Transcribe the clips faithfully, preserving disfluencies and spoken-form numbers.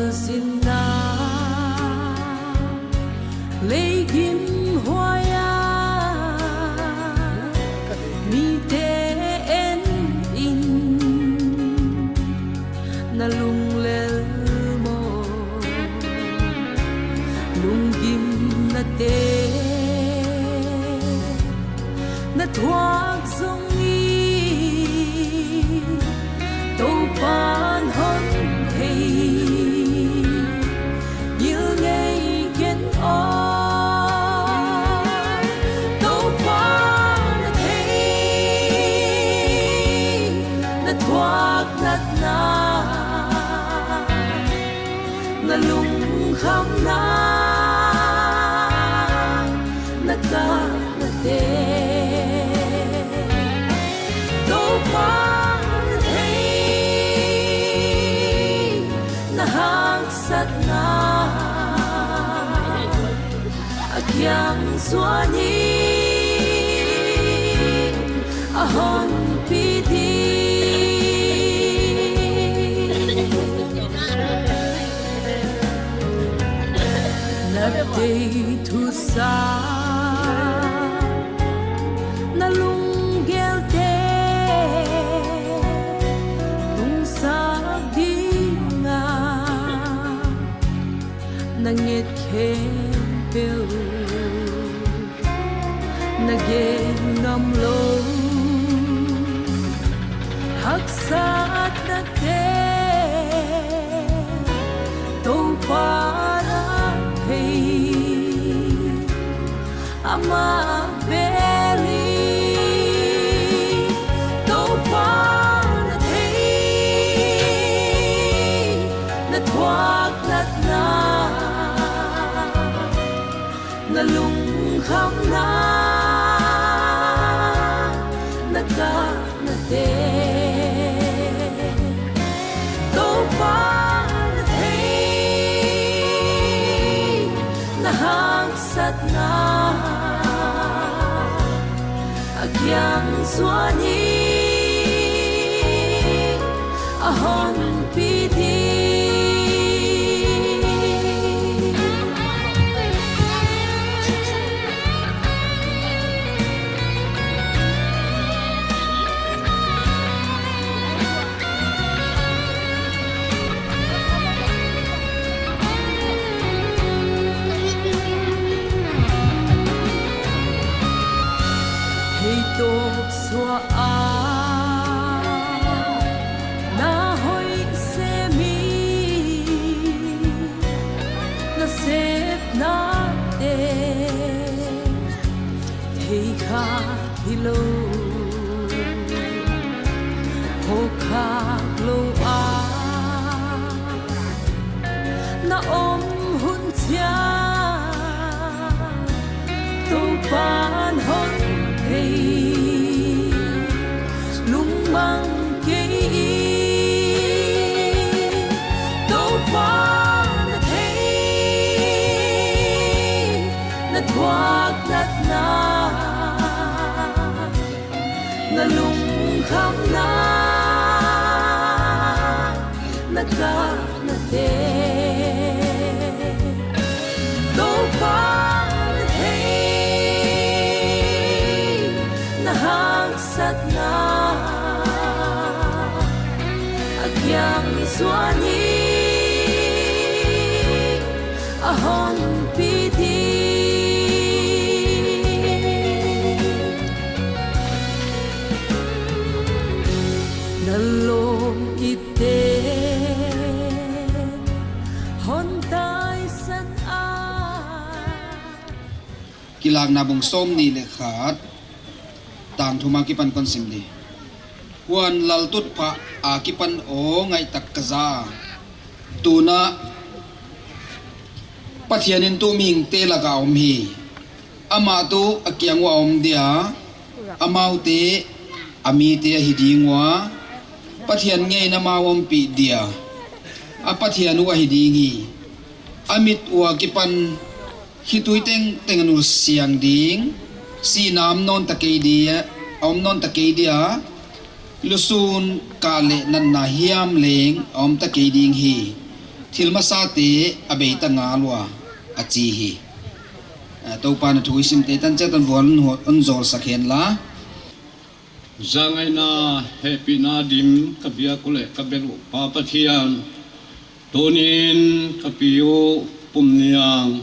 Sinna lei gimhuai a, mite en in, na lunglel maw? Lunggimnate na thuak zong in, Toupa'n hon thei ngil ngei ken aw. Toupa'n a thei na thuak natna, na lungkhamna, na kahnate. Toupa'n a thei na haksatna, a kiang suan in a hon pi ding. Na deih thusa, na lunggelte tungsak ding a, na nget khempeuh na gen ngamlou. Haksatnate Toupa'n a thei, amah bel in. Toupa'n a thei na thuak natna, na lungkhamna, na kahnate. Toupa'n a thei na haksatna, a kiang suan in a hon pi ding. Thei tawp suah a na hoih sem in, na sepnate thei kha hilou, khokhak lou a na om hun chiang, Toupa'n hon thei lungmang kei in. Toupa'n a thei na thuak natna, na lungkhamna, na kahnate. Toupa'n a thei na haksatna, a kiang suan in a hon pi ding. Na lawm ite hon taisan a. Kilakna bung sawmnih leh khat, tang thum a kipan kon sim di. Huan laltutphah a kipan aw ngaihtak ka za. Tun a Pathian in tu mihingte lak a om hi. Amah tu a kiang ua om dia, amaute a mite ahi ding ua, Pathian ngeiin amau ompih dia, a Pathian uh ahi ding hi. A mit ua kipan khitui tengteng a nusiang ding, sihna om nawn ta kei dia, a om nawn ta kei dia, lusun kah leh natna hiam leng a om ta kei ding hi. Thil masate a bei ta ngal ua, a chi hi. Ah, Toupa'n a thu i simte tan chiat a vual hon zawlsak hen la. Zangaihna hehpihna dim ka biak uh leh ka bel uh Pa Pathian, tuni'n ka pi uh Pum Niang,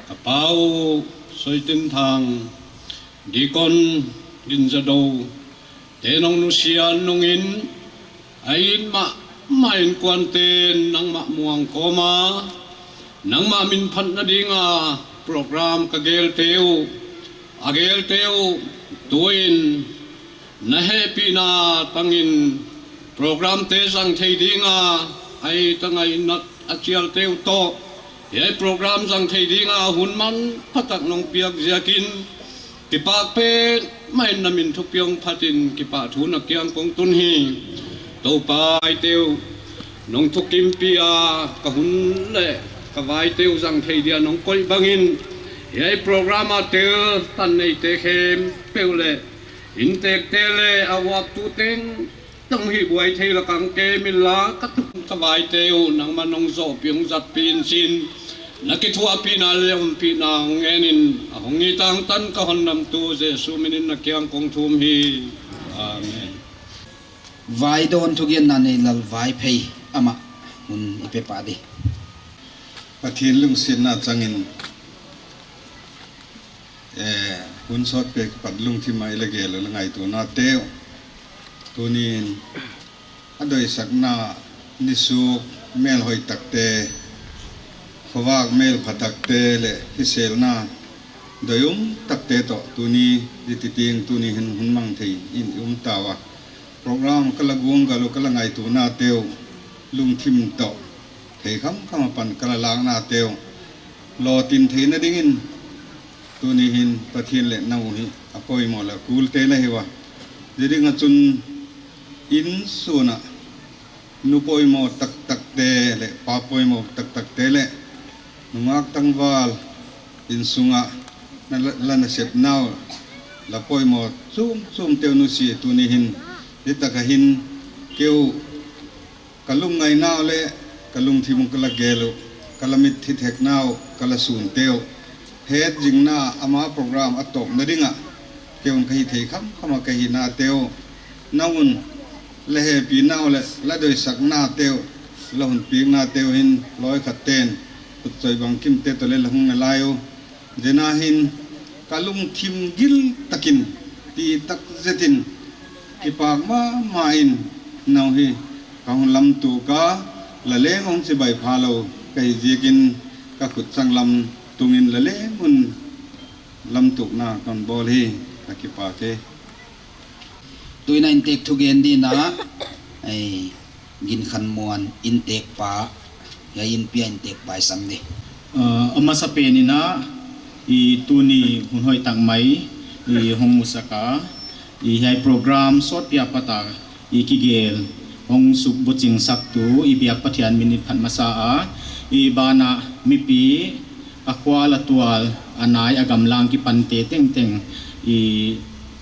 ka pa uh Soitinthang, Deacon Ginzadou te nong nusia nungin, a it mahmah innkuante'n nangmah muang kawm a, nangmah minphatna ding a program ka gelte uh, a gelte uh, tuin na hehpihna tangin programte zang thei ding a, a it a ngaihna a chialte uh toh, hiai program zang thei ding a hun manphatak nong piak ziakin, kipak petmah in na min thupiak phatin kipahthu na kiang kong tun hi. Toupa, huaite uh nong thukimpih a, ka hun leh ka vaite uh zang thei dia nong koih bangin, hiai program a tel tan neite khempeuh leh inntekte leh a uaptu teng tang hi buai thei lak a kem inla, ka tuk ka vaite uh nangmah nong zohpih hong zatpih in chin, na kithuahpihna leh ompihna hong ngen in, a hong it tang tan ka Hondamtu Jesu minin na kiang kong thum hi. Amen. Vaidawn thugenna nei Lal Vaiphei, amah hun i pe pah di. Pathian lungsiatna changin, eh, hun sawt pek pat lungthim a i la gel uh leh ngaihtuahna te uh, tuni'n a doisakna, nisuk mel hoih takte, khovak mel pha takte leh hiselna doi um takte toh tuni, di ti ting tuni hin hun mang thei in i um ta ua. Program ka la guanggal uh, ka la ngaihtuahnate uh lungthim toh thei khamkham apan ka la laknate uh lawtin theihna dingin, tuni hin Pathian leh na uh hi a poimoh leh a kulte na hi ua. Zi ding a chun, innsung a nu poimoh taktakte leh pa poimoh taktakte leh nungak tangval innsung a na la, la nasepna uh, la poimoh chumchumte uh nusia tuni hin, hiai tak a hin kei uh ka lungngaihna uh leh ka lungthim uh ka la gel uh, ka la mit thithekna uh, ka la sunte uh hetzingna, ama program a tawpna ding a kei un ka hih thei khamkham a ka hihnate uh, na un la hehpihna uh leh la doisaknate uh, la hunpiknate uh hin lawikhat ten khutchoi bangkimte toh leh la hong na lai uh. Zen a hin ka lungthim gil takin, pi tak zetin, kipak mahmah in na uh hi ka hon lamtuk a, la leng hong chibai phalou ka hih ziakin ka khut changlam tungin la leng un lamtukna ka hon bawl hi. Ka kipak e. Tuin a inntek thugen dingin, eh, Ginkhanmuan inntekpa, hiai in pia inntekpa i sam di. Ah, a masapen in, i tuni hun hoihtak mai i hong musak a, i hiai program sawtpi apat a i kigel hong suk buchingsaktu i biak Pathian min in phat masa a, i banah mipi, a khual a tual, a nai a gamlang kipante tengteng, i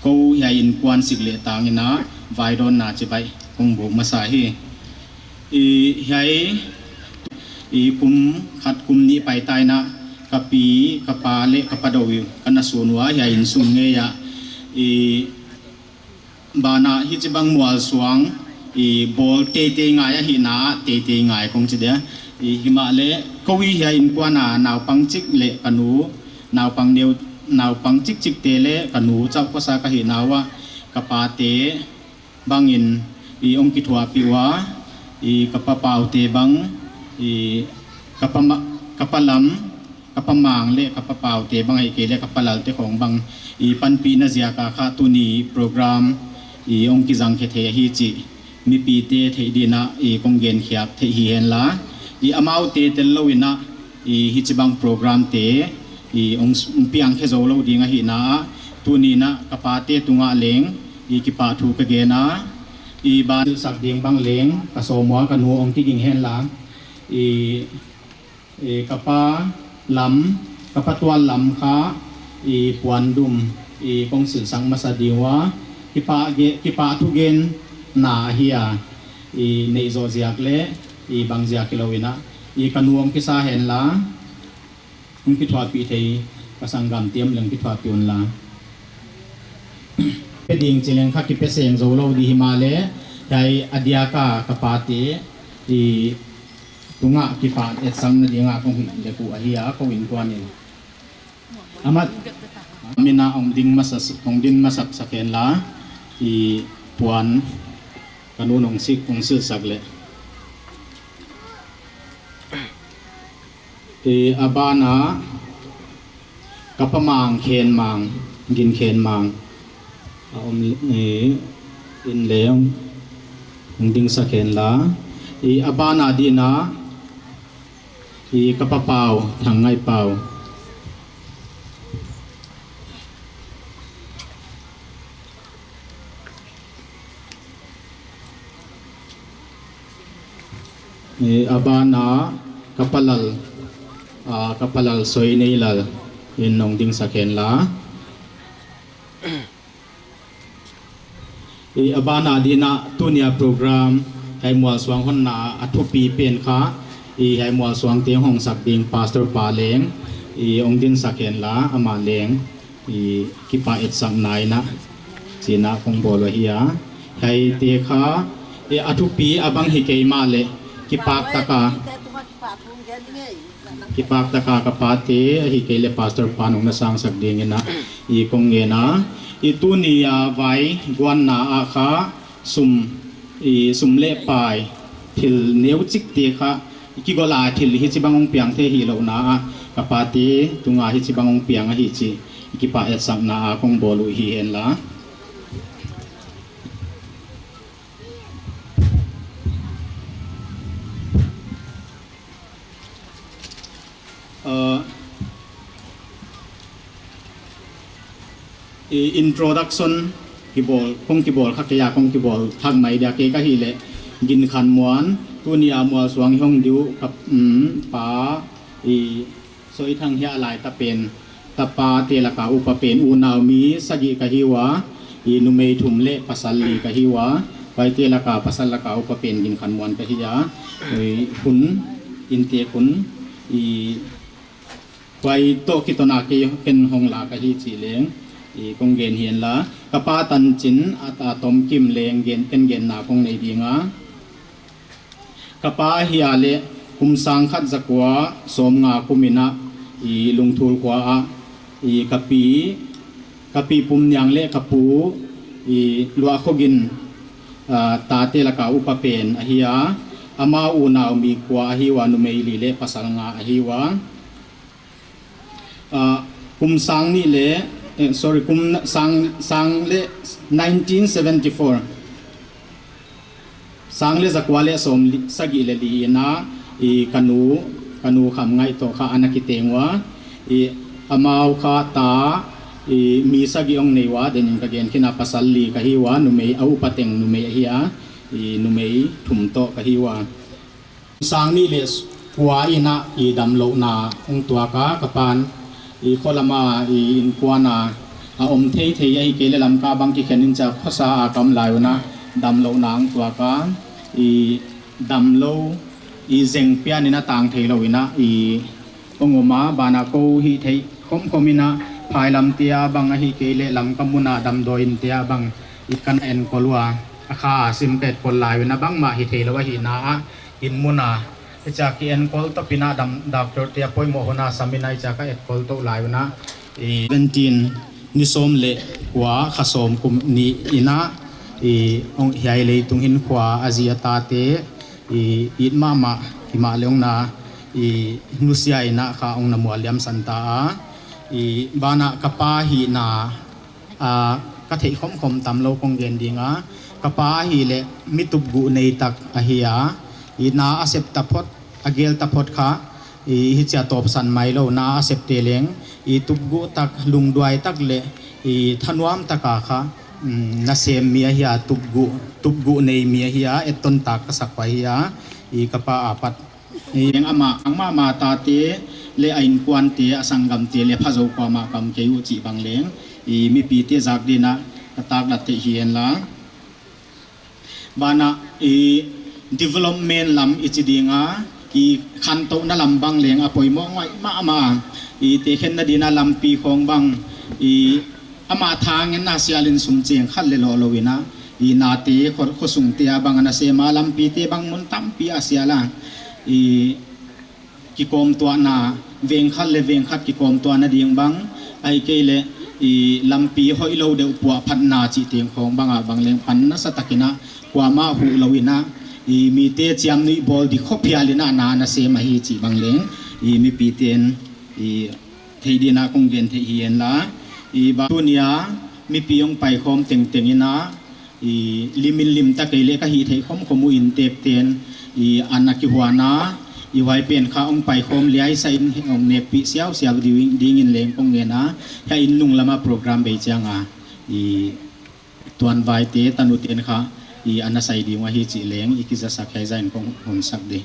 kou hiai innkuan sik leh tang in vaidawnna chibai kong buk masa hi. I hiai, i kum khat kum nih paita in, ka pi, ka pa leh ka pa dou ka na sun ua, hiai innsung ngei a, i banah hichibang mualsuang i bawl teitei ngai ahihna, teitei ngai kong chi dia. I himahleh kou i hiai innkuan a naupang chik leh ka nu, naupang neu, naupang chikchikte leh ka nu chauh ka sa ka hihna ua, ka pate bangin i hong kithuahpih ua, i ka pa Paute bang, i ka pa ma-, ka pa Lam, ka pa Mang leh ka pa Paute bang ahihkeileh ka pa Lalte khong bang, i panpihna ziak a kha tuni program i hong kizang khe thei ahi chih mipite theih dingin i kong gen khiak theih hi hen la. I amaute tellou in, i hichibang programte i hong s-, hong piang khe zoulou ding ahihna, tuni in ka pate tungah leng i kipahthu ka gen a, i ban sak ding bang leng ka sawm ua, ka nu hong kiging hen la. I, i ka pa Lam, ka pa Tual Lam kha, i puandum i kong silsak masa ding ua, kipah ge-, kipahthu genna ahi a, i neih zoh ziak leh i bang ziak hilou in, I ka nu hong kisa hen la, hong kithuahpih thei ka sanggamte om leng kithuahpih un la. Pe ding chi leng kha kipe seng zou lou di himahleh, hiai a diak a ka pate i tungah kipahtawina ding a kong hih leh uh ahi a, kou innkuan in. Amat, mi na hong ding masa, hong ding masak sak hen la, i puan ka nu in hong sik, hong silh sak leh. I a ban ah ka pa Mang Khen Mang, Gin Khen Mang. A om, i, in leng hong ding sak hen la. I a ban ah ding in, i ka pa Pau, Thang Ngai Pau. I a ban ah ka pa Lal, a, ka pa Lal Soi Nei Lal in hong ding sak hen la. I a ban ah ding in tuni a program hiai mualsuang honna a thupi pen kha, i hiai mualsuang teng hong sak ding Pastor pa leng, i hong ding sak hen la, amah leng, i kipahtawina in, chi in kong bawl uh ahi a. Hiaite kha, i a thupi a bang hi kei mahleh, kipak taka, kipak taka ka pate, ahihkeileh Pastor pa in hong na sang sak ding in, i kong ngen a. I tuni a vai guanna ah kha, sum, i sum leh pai, thil neuchik te kha, i kigol a thil hichibang hong piang thei hilou in, ka pate tunga hichibang hong piang ahi chih, i kipahtawina a kong bawl uh hi hen la. Uh, i introduction kibawl, kong kibawl kha kei a, kong kibawl thak mai dia, kei ka hih leh Gin Khan Muan, tuni a mualsuang hong ding uh ka, um, pa, i Soi Thang hiai lai ta pen, tapate laka upa pen unau mi sagih ka hi ua, i numei thum leh pasal li ka hi ua, huaite laka pasal laka upa pen Gin Khan Muan ka hi a, i hun inntek hun, i huai toh kiton a kei ken hong la ka hi chih leng, i kong gen hi hen la, ka pa Tan Chin a, a tom kim leng gen, ken genna kong nei ding a. Ka pa hi a leh kum sang khat za kua sawm nga kum in, i Lungthul khua ah, i ka pi, ka pi Pum Niang leh ka pu, i Luah Kho Gin, ah, tate laka upa pen ahi a, amau unau mi kua ahi ua, numei li leh pasal nga ahi ua. Ah, kum sang nih leh, eh, sorry, kum na-, sang, sang leh nineteen seventy-four. Sang leh za kua leh sawm li, sagih leh li in, i ka nu, ka nu Kham Ngai toh kha ana kiteng ua. I amau kha ta, i mi sagih hong nei ua, den in ka gen khin a, pasal li ka hi ua, numei a upa teng numei ahi a, i numei thum toh ka hi ua. Sang nih leh kua in i damlouhna hong tuak a, ka pa'n i kho lam a, i innkuan a, a om theithei ahihkeileh Lamka bang kikhen in chia khosa a ka om lai un, damlouhna hong tuak a, i damlou, i zeng pian in a tang theilou in, i hong om a, banah kou hihtheih khomkhom in, phailam te ah bang ahihkeileh Lamka mun a damdawi inn te ah bang, i ka na enkol ua, a kha a sim ka etkol lai un, bangmah hih theilou ahihna ah, inn mun a, hichia ki enkol top in, dam, doctor te a poimoh hun a sam in, hichia ka etkol tou lai un, i seventeen, ni sawm leh kua, kha sawm kum nih in, i hong hiai leitung hinkhua a zi a tate, i it mahmah, himahleh hong na, i nusia in kha hong na mualliam san ta a, i banah ka pa hihna, a, ka theih khomkhom tamlou kong gen ding a, ka pa ahihleh mi tupguh nei tak ahi a, i na a sep taphot, a gel taphot kha, i hichia tawpsan mailou, na a sep te leng, i tupguh tak, lungduai tak leh, i thanuam taka kha, um, na sem mi ahi a, tupguh, tupguh nei mi ahi a, etton tak ka sak uh ahi a, i ka pa apat. I leng amah, amah, amah tate leh a innkuante, a sanggamte leh phazou kuamah ka om kei uh chih bang leng, i mipite zak ding in, ka taklat theih hi hen la. Banah, i development lam i chi ding a, Kikhantouhna lam bang leng a poimoh ngai mahmah a. I tekhenna dingin a lampi khong bang, i amah thangin a sialin sum cheng khat leh loh louin a, i nate kho, khosungte a bang ana sem a, lampite bang mun tampi a sial a. I kikawmtuahna, veng khat leh veng khat kikawmtuahna ding bang, ahihkeileh i lampi hoihlou deuh puahphatna chih teng khong bang a bang leng pan nasatakin a, kuamah huh louin a, i mite chiamnuih bawl di khophial in a na ana sem ahi chih bang leng, i mipite'n i theih dingin a kong gen theih hi hen la. I bang tuni a mipi hong paikhawm tengteng in a, i limin limta kei leh ka hihtheih khomkhom uh inntekte'n i an a kihuan a, i huai pen kha hong paikhawm liaisa in hong nekpih siausiau ding, dingin leng kong ngen a, hiai inn nung lam a program bei chiang a, i tuanvaite tanute'n kha i an a sai ding uh ahi chih leng i kizasak hiai zah in kong hon sak di.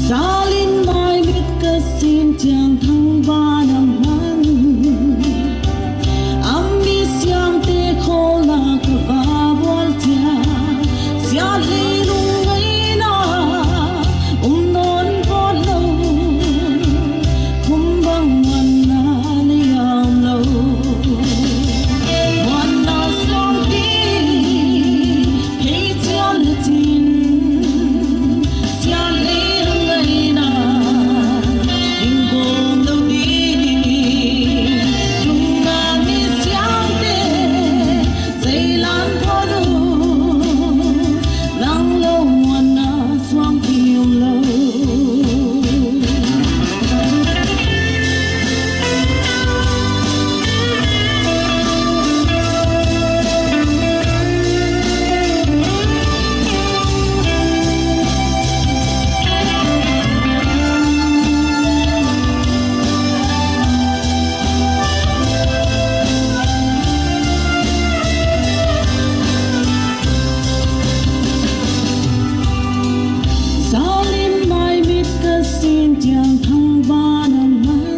Zalim maimit ka sin chiang thangvana man, a misiangte khawl a ka va bual chiang, siat leilung ngeina um nawn vawt lou. Kum bang muanna nei om lou. Muanna suangpi hei chian le chin, siat leilung ngeina ding bawm lou ding. Lungna misiangte zeilan phot uh, nang lou muanna suangpi om lou. Zalim maimit ka sin chiang thangvana man,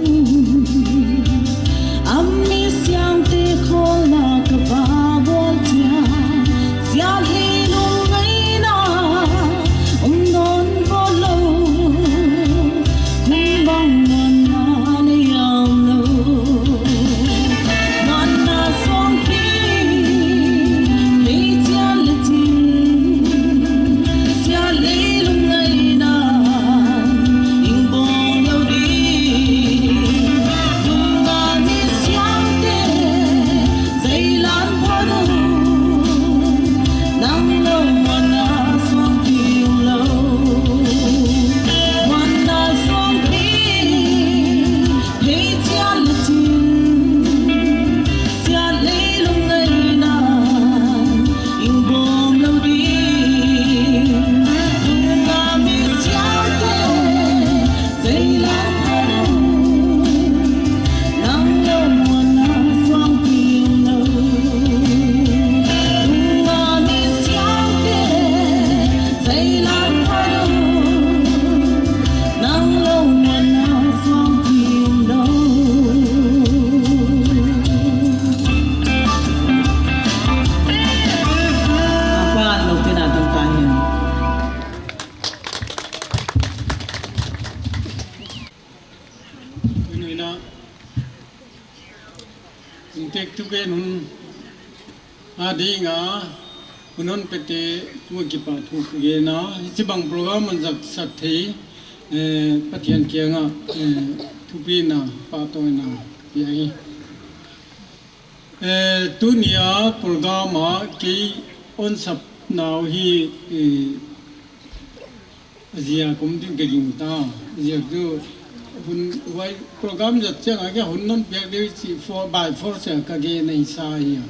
a misiangte khawl a ka va bual chiang, siat leilung ngeina um nawn vawt lou. Kum bang muanna nei om lou. Muanna suangpi hei chian le chin, siat leilung ngeina ding bawm lou ding. Lungna misiangte zeilan phot uh, nang lou muanna suangpi om lou. Muanna suangpi hei chian le chin, siat leilung ngeina ding bawm lou ding. Lungna misiangte zeilan phot uh, nang lou muanna suangpi om lou. Lungna misiangte zeilan phot uh, nang lou muanna suangpi om lou. Apat lou pina tang ka hin. Tuni in a, inntek thugen hun a ding a, Hun hon pete tua kipahthu ka gen a, hichibang program hon zat sak thei, eh, Pathian kianga, eh, thupina, pahtawina, pia hi. Eh, tunia program a kei hon sapna uh hi, eh, a ziak om ding ka gingta. A ziak chu hun huai program zat chiang a kei hun non piak deuh chih for, by force a ka gen ahi sa hi a.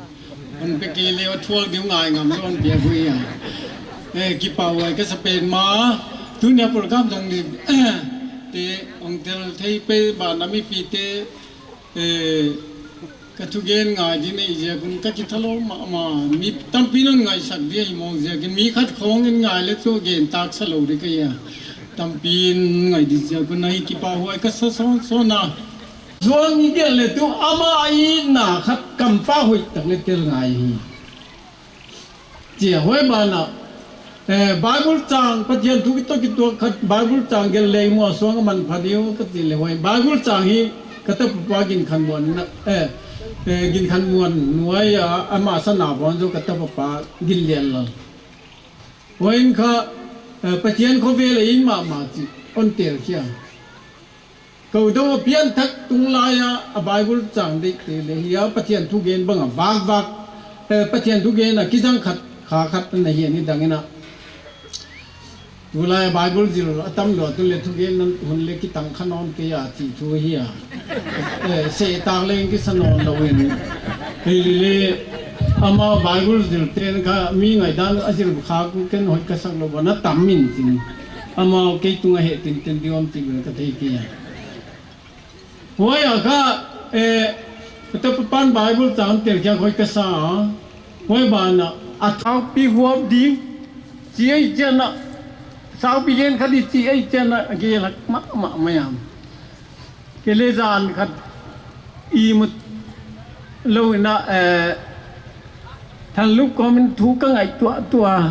Hon pe kei leh a thuak deuh ngai ngam lou hon piak uh hi a. Eh, kipahhuai ka sa petmah. Tunia program zong ni te hong tel thei pe banah mipite, eh, ka thugen ngai ding nei ziak un ka kithalawm mahmah. Mi tampi non ngaisak dia hi mawk ziakin mi khat khawng in ngai leh chu gen taksa lou ding ka hi a. Tampi in ngai ding ziak un ahi, kipahhuai ka sa sawnsawn a. Zuang i gelh leh tu ama a itna khat kampau hoihtak leh tel ngai hi. Chia huai banah, eh, Bible chang, Pathian thu kituak kituak khat Bible chang gelh leh muanhuai a manpha ding uh ka chih leh huai Bible chang hi ka tapa Ginkhanmuan na, eh, eh, Ginkhanmuan nuai a, ama sana bawn zaw ka tapa Ginlianlal. Huai in kha, eh, Pathian khovel a it mahmah chih hon tel khia. Kou dou a pianthak tung lai a, a Bible chang deihte leh hi a, Pathian thugen bang a vakvak, eh, Pathian thugen a kizang khat, kha khat na hi a, nidang in a. Tulai a Bible zil a tam lua, tu leh thugen hun leh kitang kha nawn kei a chih thu hi a. Eh, seh tak leng kisa nawn lou in. Hi leh, ama Bible zilte kha mi ngaidan a zil kha uh ken hoih ka sak lou a, na tam in chin. Amau kei tung a heh tinten ding om chih bel ka thei kei a. Huai a kha, eh, ka tapa pan Bible chang tel khia hoih ka sa a. Huai banah, a thaupi huap ding, chi ei chian a, saupi gen kha di chi ei chian a, a gelh mahmah mai am. Kei leh zan khat i mut lou in a, eh, thanlup kawm in thu ka ngaih tuahtuah.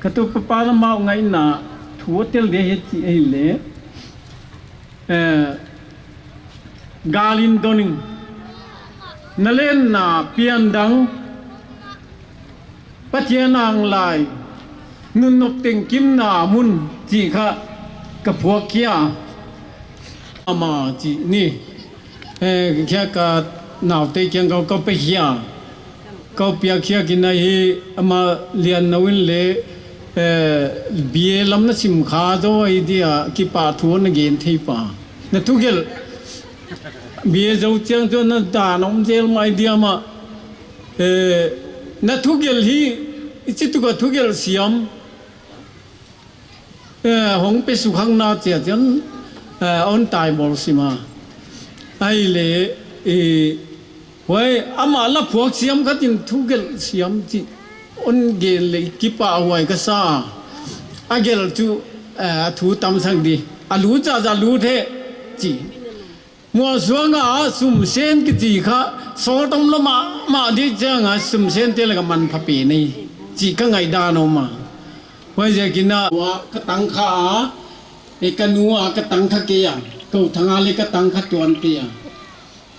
Ka tapa pan amau ngaihna thu a tel dia hi chih ahi leh. Eh, gal in don ing, na lenna pian dang, Pathian ang lai, nunnop tengkimna mun chih kha ka phuak khia. Ama chih ni, eh, khia ka naute kiang ka, ka pe khia. Kou piak khia kina hi ama lian nou in leh, eh, B A lam na sim kha zaw ahi dia kipahthu na gen thei pa. Na thugelh B A zou chiang zaw na dan om zel mai dia mah. Eh, na thugelh hi, i chih tuk a thugelh siam. Eh, hong pe suk hang na chia chian, eh, hon tai bawl sim a. Ahi leh, eh, huai, ama la phuak siam khat in thugelh siam chih hon gen leh kipahhuai ka sa. A gelh chu, eh, a thu tamsak di. A lut zahzah lut hen chih. Muanhuai a sumsen kichi kha, sawt om lou mahmah di chiang a sumsente lak a manpha pen ahi chih ka ngaihdan om a. Huaiziakin a, ua ka tangkha a, e ka nu a ka tangkha kei a, kou thang a leh ka tangkha tuan kei a.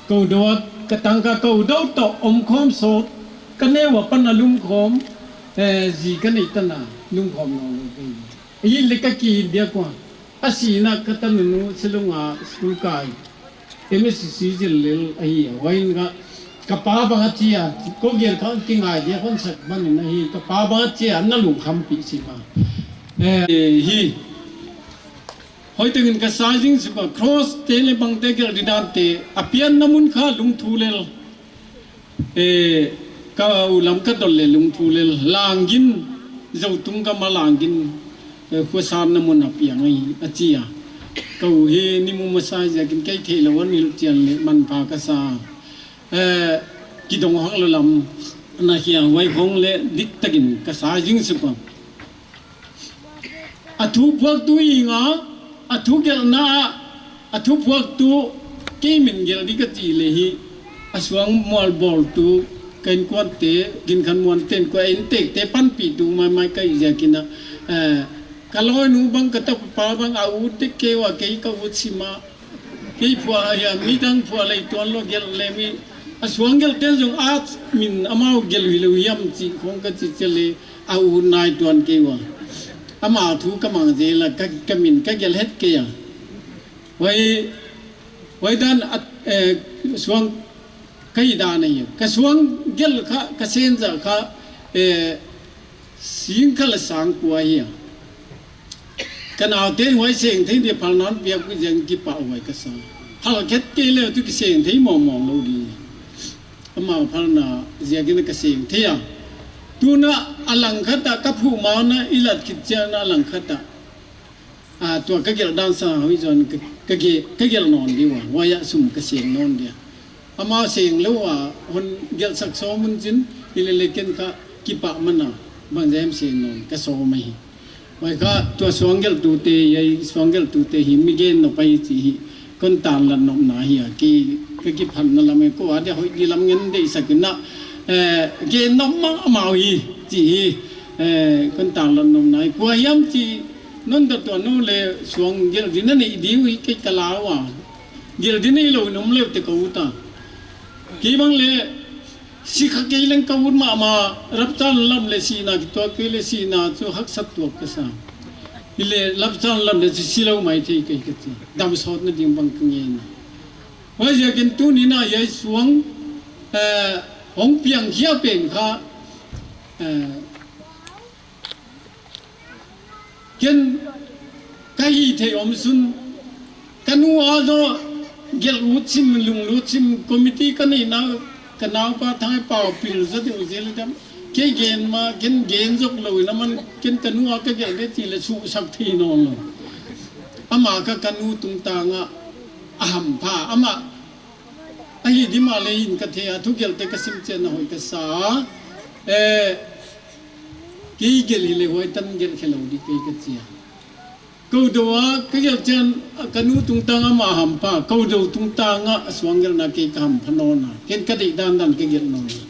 Kou dou a ka tangkha, kou dou toh omkhawm sawt, ka neu a pan a lungkhawm, eh, zi ka neih tan a lungkhawm nawnlou kei. Ahi leh ka ki India kua. A sihna ka tanunu Shillong a school kai. M S C zil lel ahi a, huai in ka, ka pa bang a chia, kou gelh kha kingai dia hon sak ban in ahi, ka pa bang a chia, na lungkhampi sim a. Eh, hi. Hoihtakin ka sa zing suk a, cross te leh bangte gelh di dante, a pianna mun kha lungthu lel. Eh, ka u lam ka dol leh lungthu lel, langgin, zou tung ka ma langgin, eh, khuasanna mun a piang ahi, a chi a. Ka u hi ni mu masa ziakin kei theilou a hon hilh chian leh manpha ka sa. Eh, kidong hang lou lam, na hia huai hong leh diktakin ka sa zing suk a. A thu phuaktu i nga, a thu gelhna, a thu phuaktu kei min gelh di ka chih leh hi, a suang mual bawltu, ka innkuante, Ginkhanmuan te innkuan, inntekte panpihtu maimai ka hih ziakin a, eh, ka lawinu bang ka tapa bang a ut dek kei ua kei ka ut sim a, kei phuah a hia, midang phuah lei tuan lou gelh leh mi, A suang gelhten zong a min amau gelh hilou hiam chih khong ka chih chiang leh a ut nai tuan kei ua. Ama thu ka mang zel a, ka, ka min ka gelh het kei a. Huai, huai dan a, eh, suang ka hih dan ahi. Ka suang gelh kha, ka sen zah kha, eh, sing kha leh sang kua hi a. Ka naute'n huai seng thei dia phalna hon piak uh ziakin kipahhuai ka sa. Phal khet kei leh tu kiseng thei mawngmawng lou di. Amau phalna ziakin ka seng thei a. Tuin a langkhat ah ka phuh ma un i lat khit chiangin a langkhat ah, a, tua ka gelh dan sang hoih zaw in ka, ka ge-, ka gelh nawn di ua. Huai ah sum ka seng nawn dia. Amau seng lou a hon gelhsak sawm un chin, hilele ken kha kipah man a, bangziak hiam seng nawn ka sawm ahi. Huai kha tua suang gelhtute, hiai suang gelhtute hi mi gen nop ahi chih hi kon tanlat nopna hi a, kei ka kiphatna lam e, kou a dia hoih di lam ngen deihsak in a, eh, gen nop mahmah uh hi chih hi, eh, kon tanlat nopna hi. Kua hiam chih non dot tuan uh leh suang gelh ding na neih di uh hi kei ka lau a. Gelh ding neilou in om leh te ka ut a. Kei bang leh, si kha kei leng ka ut mahmah, rapture lam leh sihna kituak kei leh sihna chu haksa tuak ka sa. Hileh rapture lam leh si, si lou maithei kei ka chi. Damsawtna ding bang ka ngen a. Huaiziakin tuni'n a hiai suang, eh, hong piang khia pen kha, eh, ken ka hih theih omsun, ka nu a zaw gelh ut sim, lunglut sim, committee ka neihna, ka naupa Thanghai Pau pil zaw deuh zel dam. Kei gen ma, ken gen zok lou in a man, ken ka nu a ka gelh di chih leh suhsak thei nawn lou. Amah kha ka nu tungtang a, a hampha, amah a hih di mahleh in ka thei a, thugelhte ka sim chiangin hoih ka sa. Eh, kei gelh hileh huai tan gelh khe lou di kei ka chi a. Kou deuh a ka gelh chiangin ka nu tungtang a amah hampha, kou deuh tungtang a suang gelhna kei ka hampha nawn a. Ken ka deih dandan ka gelh nawn a.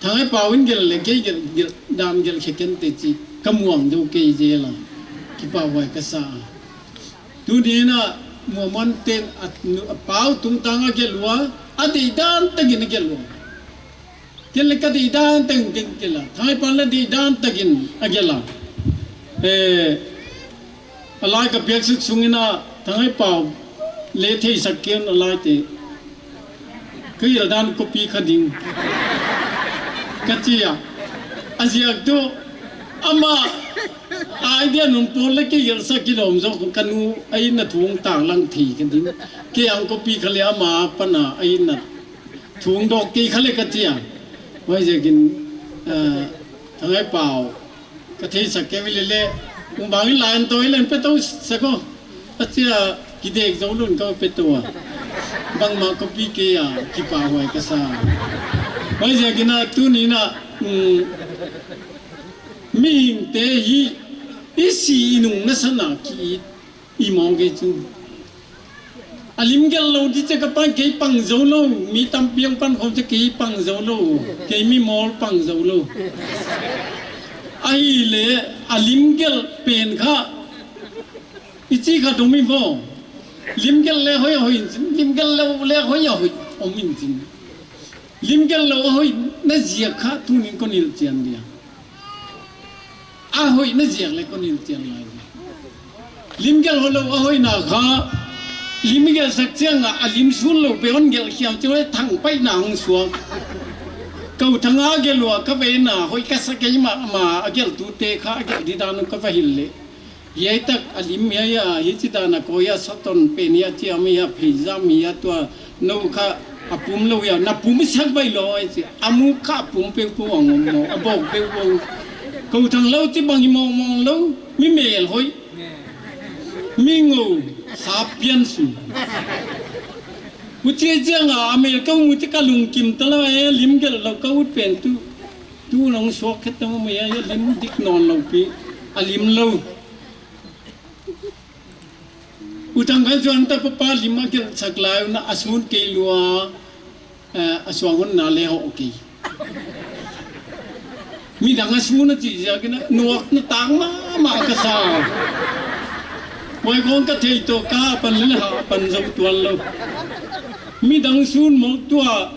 Thanghai Pau in gelh leh kei gelh, gelh dan gelh khe ken te chih ka muang deuh kei zel a. Kipahhuai ka sa a. Tuni'n a Muamon te'n a nu, a pau tungtang a gelh ua, a deih dan takin a gelh ua. Ken leh ka deih dan takin ken gelh a. Thanghai Pau leh deih dan takin a gelh a. Eh, a lai ka piak suk sung in a, Thanghai Pau leh theisak kei un a laite. Ka gelh dan copy kha ding ka chi a. A ziak tuh amah idea nung pawl leh kei gelhsak kilawm zaw ka nu a inn a thu hong tang lang thei ka ding. Kei hong copy kha leh amah pan a inn a thu hong dawk kei kha leh ka chi a. Huaiziakin, eh, Thanghai Pau ka theisak kei uh leh leh, u bang in lai an tawi len pe tou sak aw. A chi a kidek zou lou in ka pe tou a. Bangmah copy kei a, kipahhuai ka sa. Huaiziakin a tuni'n a, um, mihingte hi i si i nung nasan a ki-it i mawng kei chu. A lim gelh lou di chih ka pan kei pang zou lou, mi tampi hong pan khawm chih kei pang zou lou, kei mi mawl pang zou lou. Ahihleh a lim gelh pen kha i chi kha dong mi vo. Lim gelh leh hoih a hoih in chin, lim gelh lou leh hoih a hoih om in chin. Lim gelh lou a hoihna ziak kha tuni'n kon hilhchian dia. A hoihna ziak leh kon hilhchian lai. Lim gelh hoihlou a hoihna kha, lim gelhsak chiang a, a lim sun lou pen hon gelh khiam chih leh thangpaihna hong suak. Kou Thang a gelh ua ka vena hoih ka sa kei mahmah, a gelhtute kha a gelh di dan uh ka va hilh leh. Hiai tak a lim hiai a, hichi dan a koi a, saton pen hiai, chiam hiai, pheizam hiai, tua nou kha a pum lou hiai, na pum sak baih lou hiai chi, a muk kha a pum peupeu a ngom maw, a bawk peupeu. Kou Thang lou chi bang hi mawngmawng lou, mi mel hoih, mi ngou, sa pian sun. Huchi chiang a, a mel ka mu chi ka lungkim ta lou e, lim gelh lou ka ut pen tuh, tu'n hong suak khe ta maw, hiai lim dik nawn lou pi, a lim lou. U Thang kha chuan ta papa lim a gelhsak lai un a sun kei lua, eh, a suang honna leh hoh kei. Midang a sun a chih ziakin a nuakna tang mahmah ka sa. Huai khong ka thei tou ka pan leh ha pan zou tuan lou. Midang sun mawk tua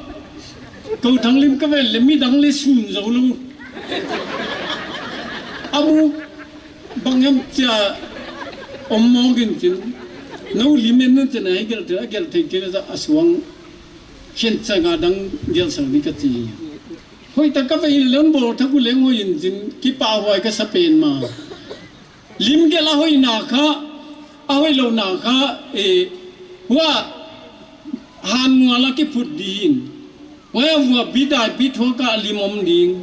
Kou thang lim ka vel le midang le sim zou lou. A mu bang hiam chia om mawk in chin. Nou lim en nun chin a hi gelh thei, a gelh thei kei le a suang khen chang a dang gelh sang di ka chi. Hoih tak ka vei lon bawl thak uleng hoih in chin, kipahhuai ka sa pen mah. Lim gelh a hoihna kha, a hoihlouhna kha, eh, huai han mual a kiphut ding. Huai a vuappi daipi thuak a lim om ding.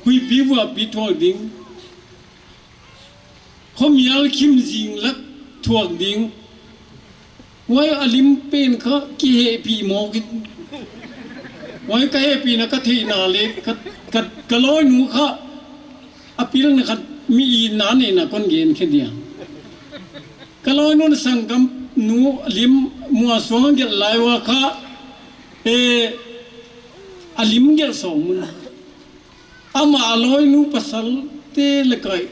Huihpi vuappi thuak ding. Khuamial khim zing lak thuak ding. Huai a lim pen kha kihehpih mawk in. Huai ka hehpihna ka theihna le ka, ka, ka lawinu kha a pilna khat mi itna neihna kon gen khe dia. Ka lawinu na sanggamnu lim mual suang gelh lai ua kha, eh, a lim gelh sawm un. Amah a lawinu pasalte le kai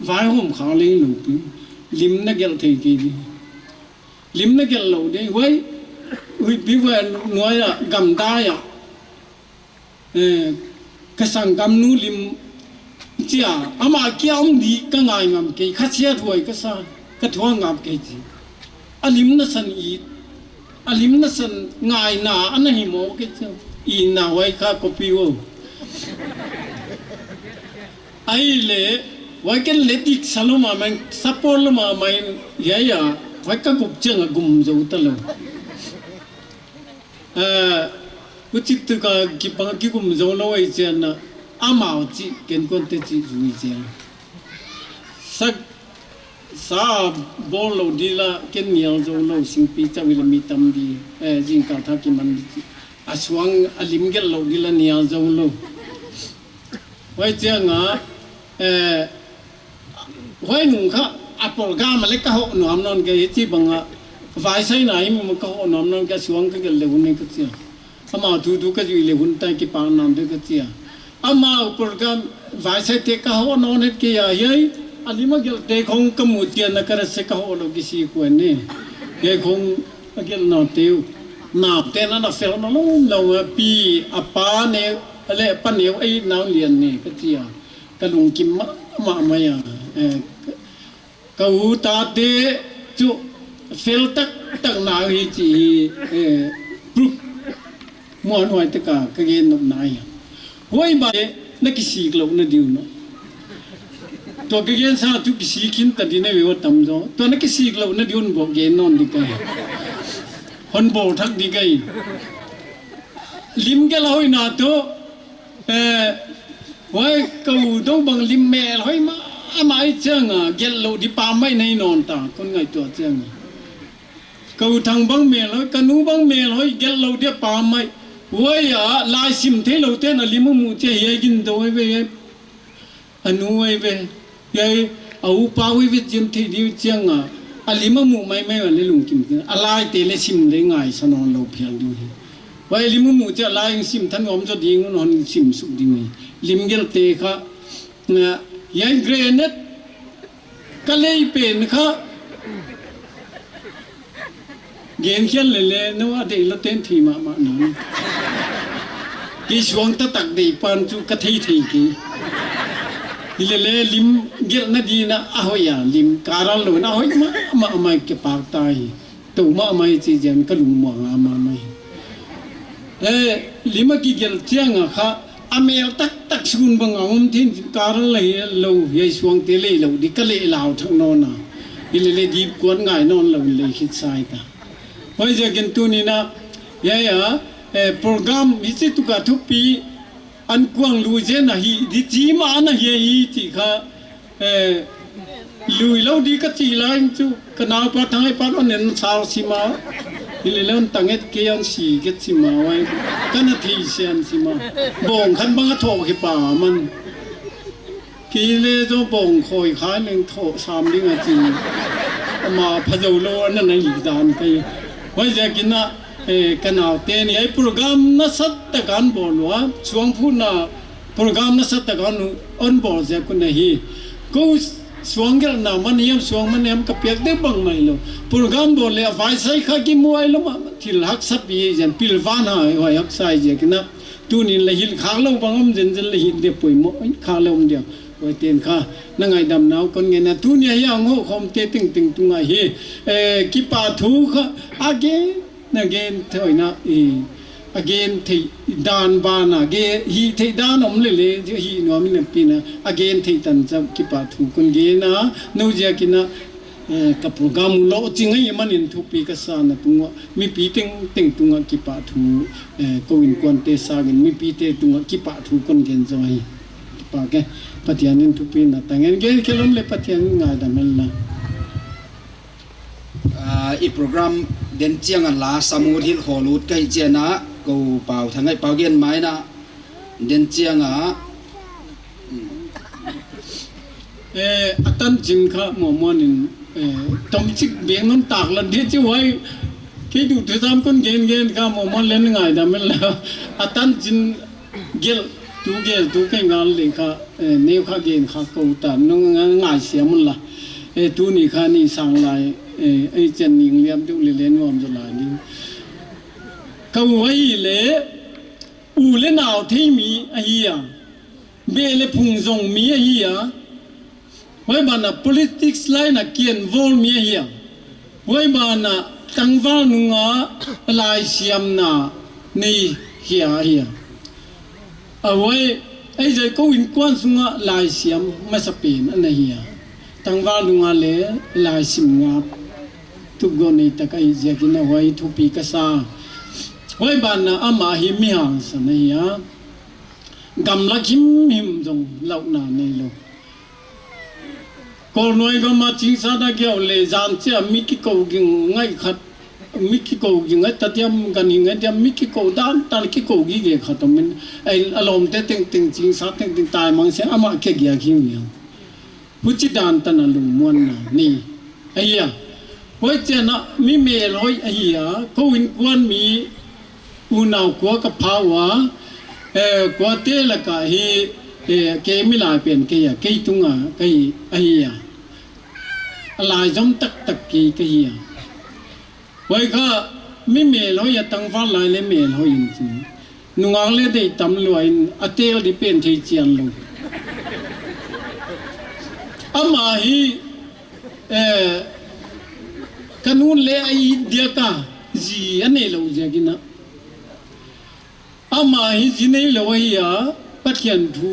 vaihawm kha leng lou pi. Lim na gelh thei kei di. Lim na gelh lou di. Huai, huihpi huai nuai a, gamdai a. Eh, ka sanggamnu lim chia, amah kia om di ka ngai ngam kei, kha siathuai ka sa, ka thuak ngam kei chi. A lim na san it, a lim na san ngaihna, ana hi mawk kei chi. Itna huai kha copy o. Ahihleh, huai ken le dik sa lou mahmah, support lou mahmah, ya ya, huai ka gup chiang a gum zou ta lou. Eh, huchi tuk a kipang kigum zou lou ei chiang a, amau chih ken kon te chih zui chiang. Sak, sa bawl lou di la ken nial zou lou singpi chauh i la mi tam di, eh, zingkal thak kiman di chih. A suang a lim gelh lou di la nial zou lou. Huai chiang a, eh, huai nung kha, a program a le ka hoh nuam nawn kei, hichi bang a, vaisaina hi mi ma ka hoh nuam nawn kei, suang ka gelh le hun e ka chi a. Amau thu thu ka zui le hun tai kipak nam de ka chi a. Amau program, vaisaite ka hoh nawn het kei a, hiai, a lim a gelhte khong ka mu chiang a ka ra se ka hoh lou kisik ua ne. Hiai khong, a gelhna teu. Naute na na fel na lou lou a pi a pa ne le pa neu ei nau lian ne ka chi a. Ka lungkim mahmah mai a. Eh, ka u tate chu fel taktak na hi chi hi, eh, proof. Muanhuai taka ka gen nop na hi a. Huai mah e, na kisik louhna di un. Tua ka gen sa chu kisik khin ta di na ve ua tam zaw. Tua na kisik louhna di un bawk gen nawn di ka hi. Hon bawl thak di ka hi. Lim gelh a hoihna tu, eh, huai ka u dou bang lim mel hoih mahmah ei chiang a, gelh lou di pammaih nei nawn ta, kon ngaihtuah chiang a. Ka u thang bang mel hoih, ka nu bang mel hoih, gelh lou di a pammaih. Huai a, lai sim theilou ten a lim a muh chiang hiai gin dou ei ve, a nu ei ve, hiai a upa ei ve chiang thei di chiang a, a lim a muh maimai a le lungkim. A laite le sim le ngaihsa nawn lou phial di hi. Huai lim a muh chiang a lai sim thanuam zaw ding un hon sim suk ding hi. Lim gelhte kha, eh, hiai grenade ka lei pen kha. Gen khial le le, nou a deih lou ten thei mahmah na. Kei suang taktak deih pan chu ka thei thei kei. Hi le le lim gelhna di na a hoih a, lim ka ral lou na a hoih mahmah mai kipak ta hi. Tou mahmah hi chi ziak in ka lungmuang a mahmah hi. Eh, lim a kigelh chiang a kha, a mel taktak sun bang a om thin ka ral la hi lou, hiai suangte lei lou di ka lei lau thak nawn a. Hi le le di kuan ngai nawn lou lei khit sai ta. Huaiziak in tuni na, hiai a, eh, program hichi tuk a thupi an kuang lui zen a hi, di chi mah na hi hi chi kha, eh, lui lou di ka chi lai chu, ka naupa Thanghaipat hon en sal sim a. Hi le le hon tang et kei hon si kei sim a huai. Ka na theisiam sim a. Bawng khat bang a thoh hi pa man. Kei le zaw bawng khoi kha leng thoh sam ding a chi. Ama pha zou lou ana na hi dan kei. Huaiziak in a, eh, ka naute ni hiai program nasat tak a hon bawl ua. Suang phutna program nasat tak a hon, hon bawl ziak un ahi. Kou suang gelhna man hiam suang man hiam ka piak deuh bang mai lou. Program bawl le a vaisai kha kimuai lou mah, thil haksa pi zen pilvan ha, huai haksa ziakin a. Tuni'n leng hilh khak lou bang om zenzen leng hilh dia poimoh, hilh khak lou om dia. Huaite'n kha na ngaihdamna uh kon gen a, tuni a hiai a hong khawmte tengteng tungah hi, eh, kipahthu kha a gen, a gen theihna, i, a gen theih dan banah, ge, hih theih dan om leh leng, hih nuam in a pi na, a gen theih tan chauh kipahthu kon gen a, nou ziakin a, eh, ka program uh lohching ahih manin thupi ka sa na tungah, mipi tengteng tungah kipahthu, eh, kou innkuante sangin mipite tungah kipahthu kon gen zaw hi. Kipak e, Pathian in thupi na tang hen, gen khelh om leh Pathian in ngaidam hen la. Ah, i program den chiang a la sam ut hilh khawl ut ka hih chiang a, kou Pau Thangai Pau gen mai na, den chiang a, hmm. Eh, a tanchin kha muanmuan in, eh, tomchik beng non tak lan dia chi huai. Kei tu tu sam kon gen gen kha muanmuan leng ngaidam hen la. A tanchin gelh, tu gelh, tu kei ngal leh kha, eh, neu kha gen kha kou ta, nung nga-, ngaisiam un la. Eh, tuni kha ni sang lai, eh, ei chan ning liam deuh leh leng nuam zaw lai ni. Ka u ahihleh, u leh nau thei mi ahi a. Beh leh phung zong mi ahi a. Huai banah politics line a kienvawl mi ahi a. Huai banah tangval nung a laisiamna nei khia ahi a. A huai, ei zai kou innkuan sungah laisiam masapen ana hi a. Tangval nung a leng laisim ngap tup gou nei tak ahih ziakin a huai thupi ka sa. Huai banah amah hi mi hangsan ahi a. Gamlak himhim zong lauhna nei lou. Kawlnuai gam a chingsa a giau leh zan chiah mi kikou ging ngai khat, mi kikou ging ngai ta diam, gan hi ngai diam, mi kikou dan tan kikou gige khat om in. Ei, a lawmte tengteng chingsa tengteng tai mang se amah kia giak hi mi a. Huchi dan tan a lungmuanna nei ahi a. Huai chiang a mi melhoih ahi a, kou innkuan mi unau kua ka pha ua, eh, kuate lakah hi, eh, kei mi lai pen kei a, kei tunga kei ahi a. A laizom taktak kei ka hi a. Huai kha mi melhoih a, tangval lai leng melhoih in chin. Nungak leng deih tam lua in a tel di pen thei chian lou. Amah hi, eh, ka nu'n leng a it diak a, zi a neilou ziakin a. Amah hi zi neilou ahi a, Pathian thu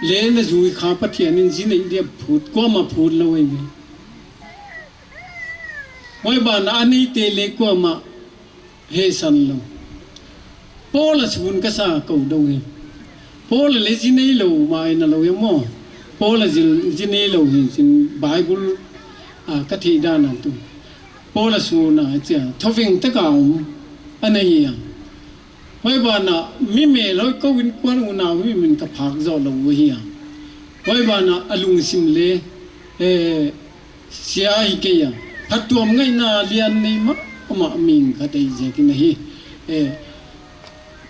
leng na zui kha Pathian in zi nei dia phut, kuamah phut lou ahi. Huai banah a neite leng kuamah hehsan lou. Paul a sun ka sa kou dou hi. Paul a leng zi neilou mah in a lou hi maw. Paul a zi, zi neilou hi chin Bible, ah, ka theih dan a tu. Paul a sun a chia, thoveng tak a om ana hi a. Huai banah mi melhoih kou innkuan unau himhim in ka phak zoh lou uh ahi a. Huai banah a lungsim leng, eh, sia hi kei a. Phattuam ngaihna lian nei mahmah mi khat ahih ziakin ahi. Eh,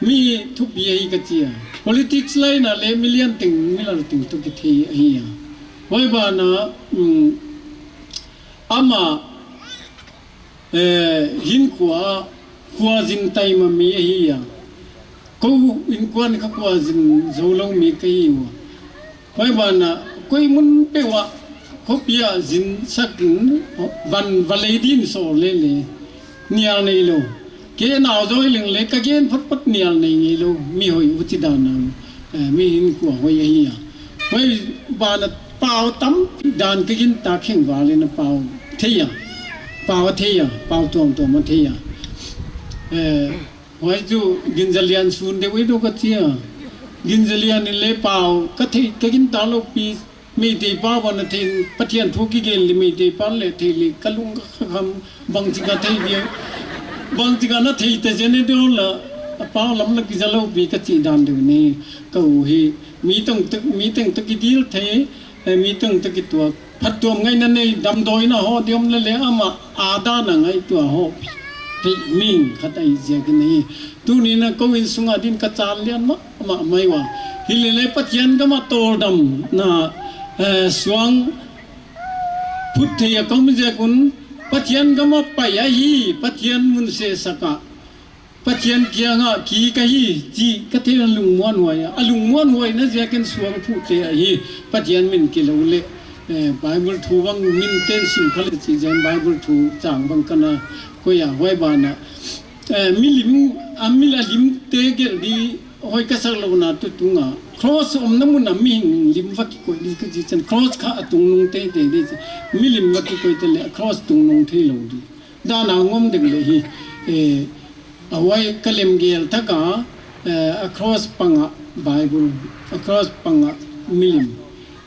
mi thupi ahi ka chi a. Politics line a leng mi lian teng, mi lal teng toh kithei ahi a. Huai banah, um, amah, eh, hinkhua, khuazin taima mi ahi a. Kou innkuan kha khuazin zoulou mi ka hi ua. Huai banah, koi mun peuh ah, khopi ah zin sak in, van va lei din sawl lele. Nial neilou. Kei nau zoi leng leng ka gen photphot nial nei ngeilou. Mi hoih huchi dan a, eh, mi hinkhua hoih ahi a. Huai banah pau tam dan ka gingta kheng val in a pau thei a. Pau a thei a, pau tuamtuam a thei a. Eh, huai chu Ginzalian sun deuh ei dou ka chi a. Ginzalian in leng pau ka thei, ka gingta lou pi, Meitei pa bang a thei, Pathian thu kigen leh Meitei pa leng thei leh ka lung ka kham, bangchi ka thei dia. Bangchi ka na thei ta zen e dou la, a pau lam la kiza lou pi ka chi dan deuh ni. Kou hi, mi teng toh, mi teng toh kidil thei, eh, mi teng toh kituak. Phattuam ngaihna nei, damdawi na hoh diam lele amah a dan a ngaihtuah hoh. Thei mi khat ahih ziakin ahi. Tuni'n a kou innsung a din ka chan lian mah mah mai ua. Hilele Pathian gam a tawldamna, eh, suang phut thei a ka om ziak un, Pathian gam a pai ahi, Pathian mun sehsak a, Pathian kiang a kik ahi chih ka theih a lungmuanhuai a. A lungmuanhuaina ziakin suang phuh te ahi, Pathian min kilou leh, eh, Bible thu bang min ten sim kha leh chih ziakin Bible thu chang bang ka na koih a, huai ban ah, eh, milim, a mil a lim te gelh di hoih ka sak louhna tutung a. Cross omna mun a mihing lim va kikoih di ka chih chiang, cross kha a tungnung teitei di chih. Milim va kikoih te leh a cross tungnung theilou di. Dan a ngom dek leh hi, eh, a huai ka lemgel thak a, eh, a cross pang a Bible, a cross pang a milim.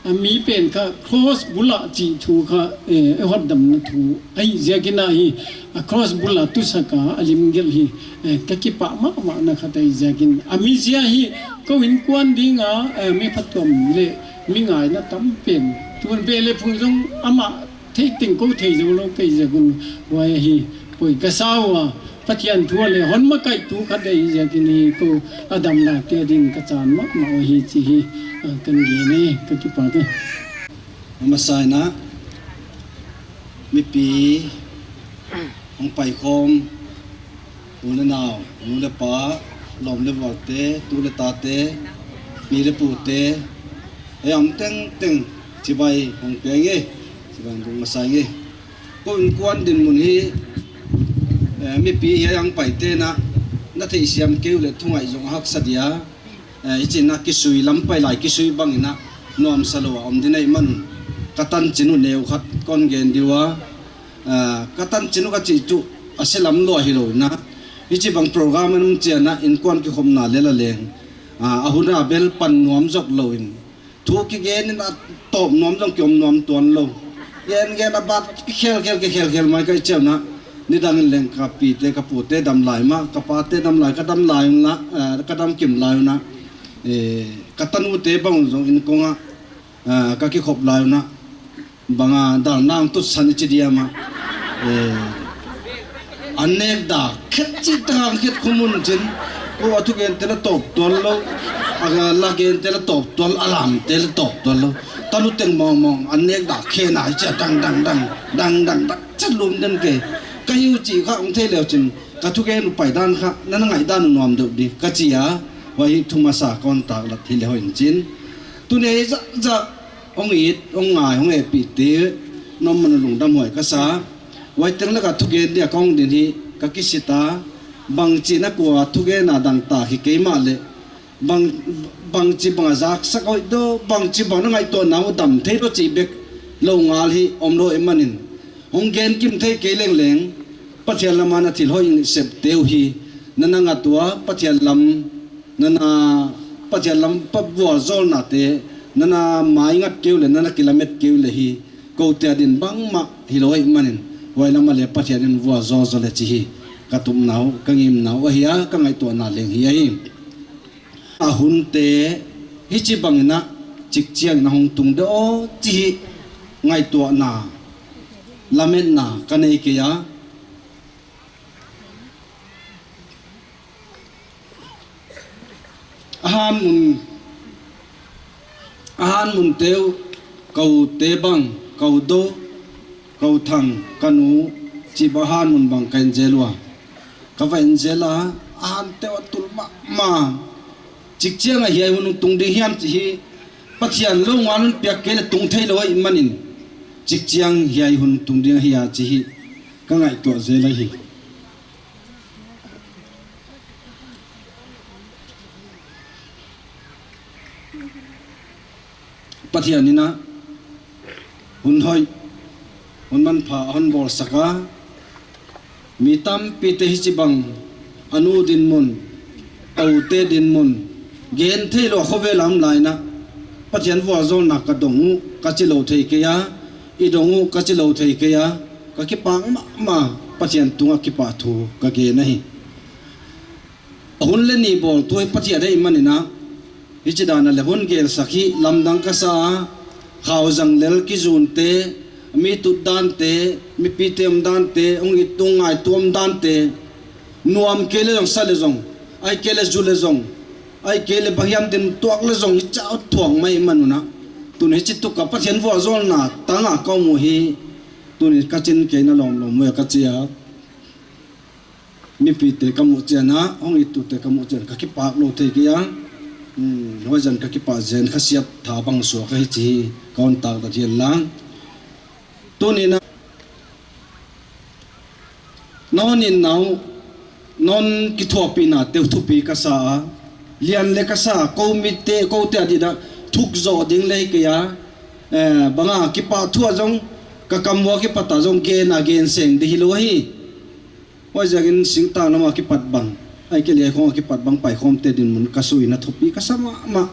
A mi pen kha cross bul a chih thu kha, eh, a hotdamna thu ahi ziakin ahi, a cross bul a tusak a, a lim gelh hi, eh, ka kipah mahmahna khat ahi ziakin. A mizia hi kou innkuan ding a, eh, mi phatuam leh mi ngaina tam pen. Tun bel leh phung zong amah thei teng kou thei zou lou ka hi ziak un, huai ahi poi ka sa ua. Pathian thu leh hon makaihtu khat ahi ziakin hi kou a damna te din ka chan mahmah uh hi chih hi, ah, kan gen e, ka kipak e. A masa in a, mipi hong paikhawm, u leh nau, nu leh pa, lawm leh vualte, tu leh tate, pi leh pute, ei om tengteng chibai hong pia ing e, chibai hong masa ing e. Kou innkuan dinmun hi, eh, mipi hiai hong paite'n a, na theihsiam kei uleh thungaih zong haksa dia, eh, i chih in a kisui lam pai lai kisui bang in a, nuamsa lou a om di ahihman un, ka tanchin uh neu khat kon gen di ua, eh, ka tanchin uh ka chih tuh a se lam lua hilou in a, hichibang program a om chiang a innkuan kikhopna lel a leng, ah, a hun a bel pan nuam zok lou in, thu kigen in a tawp nuam zong kiom nuam tuan lou. Gen gen a bat kikhelkhel, kikhelkhel mai ka hi chiang a, nidang in leng ka pite, ka pute dam lai mah, ka pate dam lai, ka dam lai un la, eh, ka dam kim lai un a, eh, ka tanute bang un zong inn kong a, eh, ka kikhop lai un a, bang a dal nang tut san i chi diam a. Eh, an nek dak khet chih tak a khet khum un chin. Kou a thugente leh tawp tuan lou. A la gente leh tawp tuan, a lamte leh tawp tuan lou. Tanu teng mawngmawng, an nek dak khe na hi chia dang dang dang, dang dang dang, chat lum den kei. Ka hi uh chih kha hong thei leh uh chin, ka thugen uh paidan kha, na na ngaihdan uh nuam deuh di, ka chi a. Huai hi thu masa kon taklat hi leh hoih in chin. Tuni a hi zahzah hong it, hong ngai, hong hehpihte, na omna lungdam huai ka sa. Huai teng lak a thugen dia ka hong din hi, ka kisit a, bangchi na kua thugen a dangtak hi kei mahleh, bang, bangchi bang a zaksak hoih di, bangchi bang na ngaihtuahna uh dam thei di chih bek lou ngal hi om lou ahihman in, hong gen kim thei kei lengleng, Pathian lam a na thil hoih in septe uh hi, na na ngat ua, Pathian lam, na na, Pathian lam pa vualzawlnate, na na maingat kei uleh, na na kilamet kei uleh hi, koute a din bangmah hilou ahihman in, huai lam a leh Pathian in vualzawl zaw leh chih hi, ka tupna uh, ka ngimna uh ahi a, ka ngaihtuahna leng hi ahi. A hunte, hichibang in a, chik chiang in a hong tung di aw, chih hi, ngaihtuahna, lametna, ka nei kei a. A han mun, a han munte uh, ka ute bang, ka u Dou, ka u Thang, ka nu, chih bang a han mun bang ka en zel ua. Ka va en zel a, a hante uh a tul mahmah. Chik chiang a hiai hun tung ding hiam chih hi, Pathian lou ngal un piak kei leh tung theilou ahihman in, chik chiang hiai hun tung ding ahi a chih hi, ka ngaihtuah zel ahi. Pathian in a, hun hoih, hun manpha a hon bawlsak a, mi tampite hichibang, a nu dinmun, a ute dinmun, gen theilou a khovel a om lai in a, Pathian vualzawlna ka dong uh, ka chi lou thei kei a, i dong uh, ka chi lou thei kei a, ka kipak mahmah, Pathian tung a kipahthu ka gen ahi. A hun leh ni bawltu hi Pathian ahihman in a, hichidan a leh hun gelsak hi lamdang ka sa a, khau zang lel kizunte, mi tutdante, mipite omdante, hong it hong ngaihtuah omdante, nuam kei leh zong sa leh zong, ahihkeileh zu leh zong, ahihkeileh bang hiam din tuak leh zong, hichia thuak mai ahihman un a, tun hichi tuk a Pathian vualzawlna tang a ka om uh hi, Tuni ka chin kei na lawmlawm ve ka chi a. Mipite ka muh chiang a, hong ittute ka muh chiang a, ka kipak lou thei kei a. Hmm, huai zan ka kipak zen, khasiat tha bang suak ahi chih ka hon taklat hi a. Tuni na, non in nau, non kithuahpihna te thupi ka sa a. Lian le ka sa, kou mite, kou te adin a thuk zoh ding le kei a. Eh, bang a kipahthu a zong, ka kam ua kipat a zong gen a gen seng di hilou hi. Huaiziakin singtang lam a kipat bang, ahihkeileh khong a kipat bang paikhawmte dinmun ka sui na thupi ka sa mahmah.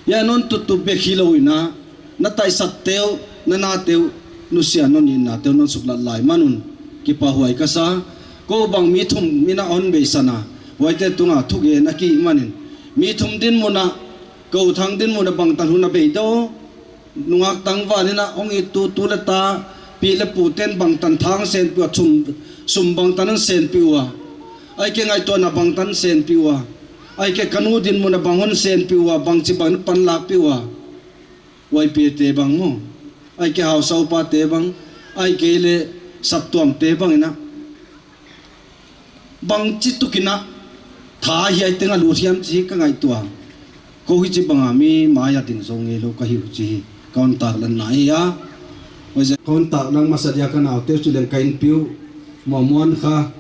Hia non tutu bek hilou in a, na taisat teu, na na teu, nusia non in na teu non suklat lai man un, kipahhuai ka sa. Kou bang mi thum in a hon beisan a, huaite tung a thugen a ki hih man in. Mi thum dinmun a, kou thang dinmun a bangtan hun a bei dou. Nungak tangval in a hong ittu tu le ta, pi le pu ten bangtan tha hon senpih ua, sum, sum bangtan hon senpih ua. Ahihkeileh ngaihtuahna bangtan senpih ua. Ahihkeileh ka nu dinmun a bang hon senpih ua, bangchi bang pan lakpih ua. Huai pihte bang maw. Ahihkeileh hausa upate bang. Ahihkeileh saptuamte bang in a. Bangchi tuk in a tha hiai teng a lut hiam chih ka ngaihtuah. Kou hichi bang a mi mai a ding zou ngeilou ka hi uh chih ka hon taklanna hi a. Huaiziak ka hon taklang masa dia ka naute uh chih leng ka inpi uh. Muanmuan kha,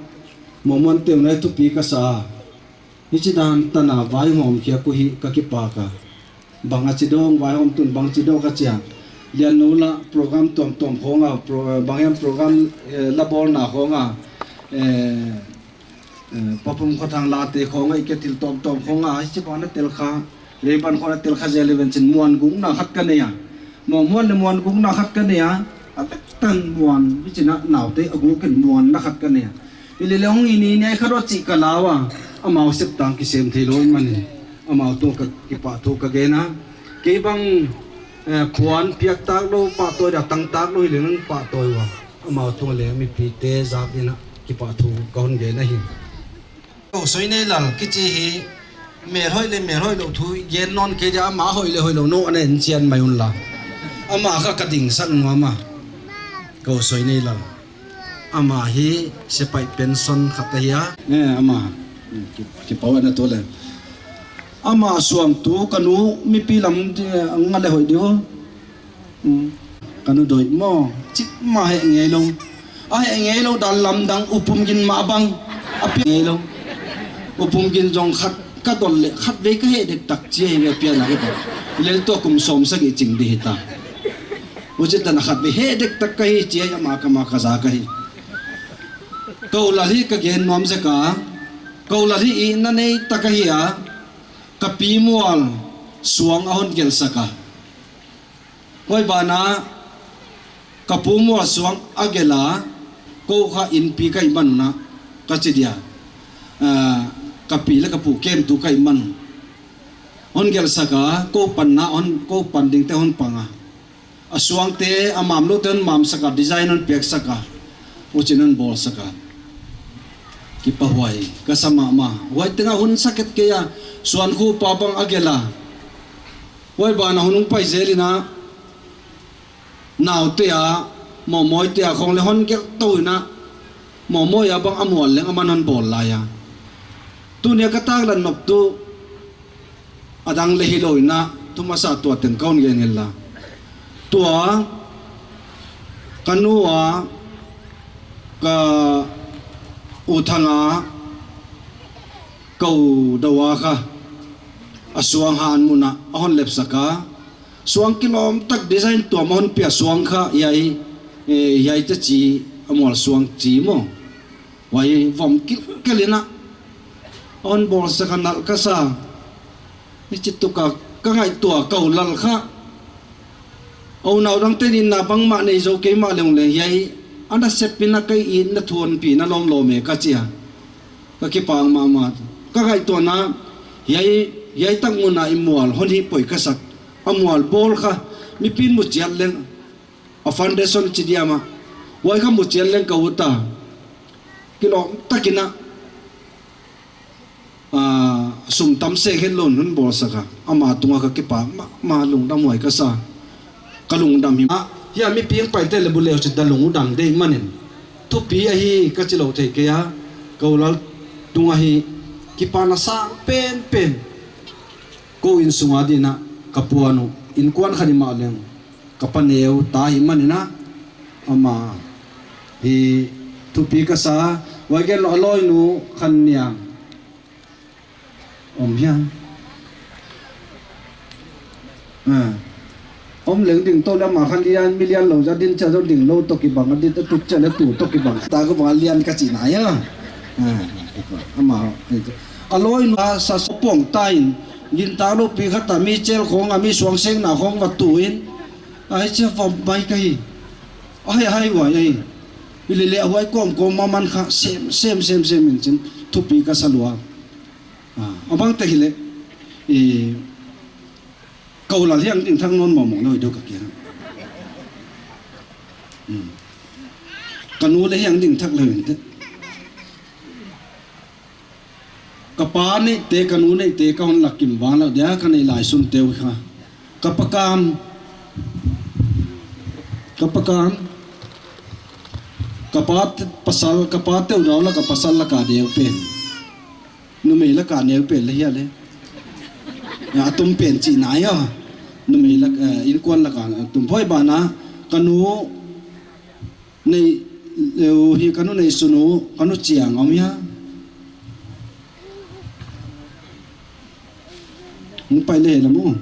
muanmuan teu na thupi ka sa. Hichi dan tan a vaihawm khia uh hi ka kipak a. Bang a chi dong, vaihawmtun bangchi dong ka chi a. Lian nu la program tuamtuam khong a, pro-, bang hiam program, eh, la bawlna khong a, eh, eh, Pa Pum Khua Thang late khong a, ahihkeileh thil tuamtuam khong a, hichi bang na tel kha, leiban khong a tel kha zel le ven chin muangukna khat ka nei a. Muanmuan le muangukna khat ka nei a, a vek tan muan, hichi na naute a guk in muanna khat ka nei a. Hilele hong i ni ni ai kha ro chih ka lau a, amau septang kisem theilou man in. Amau tung ka kipahthu ka gen a. Kei bang, eh, phuan piak tak lou, pahtawi dia tang tak lou hileng pahtawi ua. Amau tung le mipite zat in a kipahthu ka hon gen ahi. Kou Soineilal kichi hi, mel hoih le mel hoihlou thu gen non kei dia, ama hoih le hoihlou nou ana en chian mai un la. Ama kha ka dingsak nuam a. Kou Soineilal. Ama hi sepaih pension khat ahi a. Eh, ama. Ki, kipahhuai na tu le. Ama suangtu ka nu mipi lam di, nga le hoih di uh. Hmm. Ka nu doi maw. Chik ma heh ngeilou. A heh ngeilou dan lamdang U Pum Gin mah bang. A piak ngeilou. U Pum Gin zong khat ka dol le khat vei ka heh dektak chi a hi ve pia na ke ta. Lel tua kum sawm sagih ching di hita. Huchi tan a khat vei heh dektak ka hi chi a, ama ka ma ka za ka hi. Kou Lal hi ka gen nuam zek a, Kou Lal hi i na nei tak ahi a, ka pi mual suang a hon gelhsak a. Huai ban a, ka pu mual suang a gelh a, kou kha inpi ka hih man un a, ka chi dia. Ah, ka pi le ka pu kemtu ka hih man un. Hon gelhsak a, kou panna, hon, kou pan dingte hon pang a. A suangte, a mamloute hon mamsak a, design hon piaksak a. Huchiin hon bawlsak a. Kipahhuai, ka sa mahmah. Huai teng a hun sakhet kei a, suan khu pa bang a gelh a. Huai ban a hun hong pai zel in a, naute a, mawhmawite a khong le hon gelh tou in a, mawhmawi a bang a mual leng aman hon bawl lai a. Tuni a ka taklan nop tuh, a dang le hilou in a, thu masa tua teng ka hon gen hen la. Tua, ka nu a, ka U Thang a, ka U Dou a kha, a suang han mun a, a hon lepsak a, suang kilawm tak design tuam a hon pia suang kha, hiai, eh, hiai te chi, a mual suang chi maw. Huai vom kilkel in a, a hon bawlsak a nalh ka sa. Hichi tuk a ka ngaihtuah Kou Lal kha. A unau dangte in na bangmah nei zou kei mah leng leng hiai. A nasep in a ka itna thu hon pi na lawmlawm e ka chi a. Ka kipak mahmah. Ka ngaihtuahna hiai, hiai tak mun a i mual hon hih poi ka sak. A mual bawl kha. Mipi'n mu chiat leng. A foundation chi diam a. Huai kha mu chiat leng ka ut a. Kilawm tak in a. Ah, sum tam sek het lou in hon bawlsak a. Ama tung a ka kipak mahmah, lungdam huai ka sa. Ka lungdam hi. Ah, Hiai mipi hong paite leh bu leu chih dalung u dang deuh manin. Thupi ahi ka chi lou thei kei a, ka u Lal tung ahi, kipahna sang penpen. Kou innsung a dingin a ka puan uh, innkuan khat i mah leng, ka pa neu ta hi manin a, amah hi thupi ka sa, huai gen lou a lawinu khan niang. Om hiam? Ah. Om leng ding tou leh amah khan lian, mi lian lou zat din chia zong ding lou toh kibang, a dit a tuk chia leh tu toh kibang. Ta ka bang lian ka chih na hia. Ah. Amah. A lawinu a sa sopong ta in, gintak lou pi khat a mi chel khong a mi suang seng na khong va tu in. Ai chia va mai ka hi. Ai, ai, huai, ai. Hilele huai kawmkawm a man kha sem, sem, sem, sem in chin thupi ka sa lua. Ah, a bang te hileh, eh, ka u Lal hiang ding thak nawn mawngmawng lou deuh ka kia. Hmm. Ka nu leh hiang ding thak lou in te. Ka pa neite, ka nu neite, ka hon lak kim vang lak dia, ka neih lai sun teu kha. Ka pa kam, ka pa kam, ka pa te-, pasal, ka pa teu dau lak a pasal lak a deu pen. Numei lak a neu pen leh hiai leh. A tum pen chih na hia. Numei lak, eh, innkuan lak a tum phoi bana, ka nu nei, leu hi ka nu neisun uh, ka nu chiang om hia. Hong pai leh lam uh.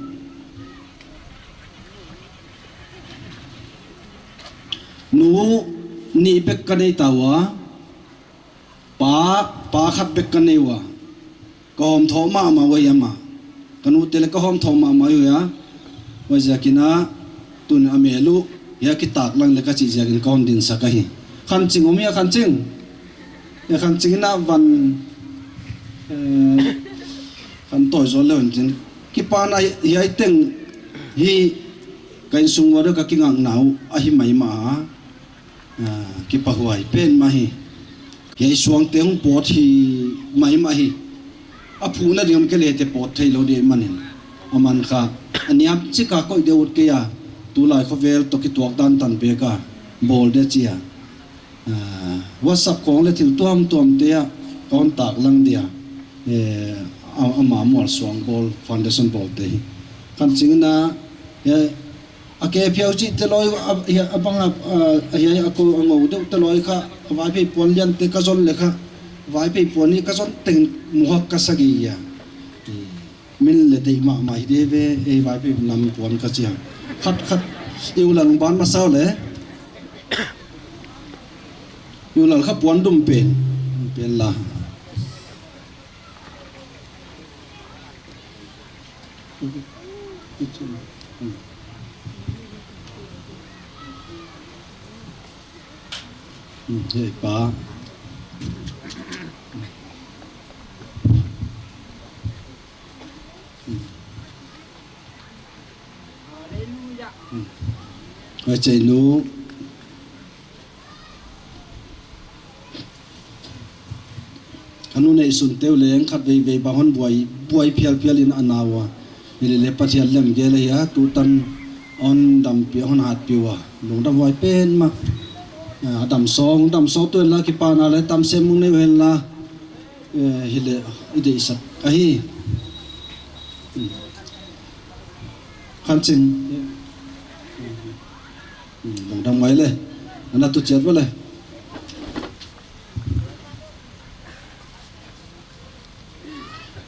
Nu nih bek ka nei ta ua. Pa, pa khat bek ka nei ua. Ka hawmthawh mahmah ua hi amah. Ka nute leh ka hawmthawh mahmah ua hi a. Huaiziakin a, tun a mel uh, hiai kitak lang leh ka chih ziakin ka hon dinsak ahi. Khanching om hia Khanching? E Khanching in a van, eh, khan tawi zaw leh hon chin. Kipahna hiai teng hi ka innsung ua deuh ka kingakna uh ahi maimah a. Ah, kipahhuai pen mah hi. Hiai suangte hong pawt hi maimah hi. A phuhna ding om kei leh te pawt theilou deuh manin. A man kha. A niam chik a koih deuh ut kei a. Tulai khovel toh kituak dan tan bek a. Bawl deuh chia. Ah, WhatsApp khong leh thil tuamtuam te a. Ka hon tak lang dia. Eh, a, amah mual suang bawl, foundation bawl te hi. Khanching in a, eh, a ke phiau chih te loi, a, a, a bang a, a, a, hiai a ko a ngou deuh te loi kha, a Vaiphei puan lian te ka zon leh kha, Vaiphei puan hi ka zon teng muhak ka sa gige a. Min leh deih mahmah hi de ve, ei Vaiphei nam puan ka chi a. Khat khat, i u Lal ban masa leh. I u Lal kha puan dum pen. Pen la. Hmm, hei pa. Hmm. Hmm. Hei chei nu. Ka nu neisun teu leng khat veivei bang hon buai, buai phialphial in a na ua. Hilele Pathian lemgel ahi a, tutan hon dampi, hon hatpih ua. Lungdam huai pen mah. Ah, a dam sawng, dam sawng tu hen la kipahna leh tam sem mung nei uh hen la. Eh, hileh, i deihsak ahi. Hmm. Khanching. Hmm, lungdam ngai leh. Ana tu chiat va leh.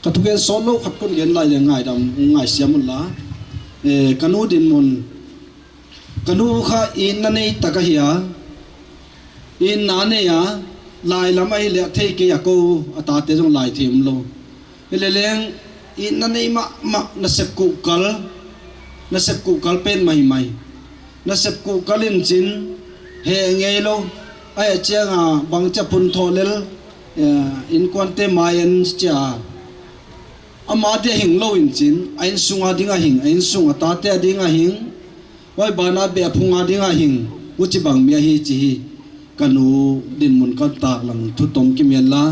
Ka thugen sawtlou khat kon gen lai leh ngaidam, ngaisiam un la. Eh, ka nu dinmun. Ka nu kha itna nei tak ahi a. Itna nei a, lai lam ahihleh a thei kei a kou, a tate zong lai thei omlou. Hileleng, itna nei mahmah nasep kuhkal, nasep kuhkal pen mah hi mai. Nasep kuhkal in chin, heh ngeilou, a heh chiang a bangchi a phun thou lel, eh, innkuante mai en chia. Ama dia hing lou in chin, a innsung a ding a hing, a innsung a tate a ding a hing, huai bana beh a phung a ding a hing, huchibang mi ahi chih hi, ka nu dinmun ka taklang thu tom kim hen la,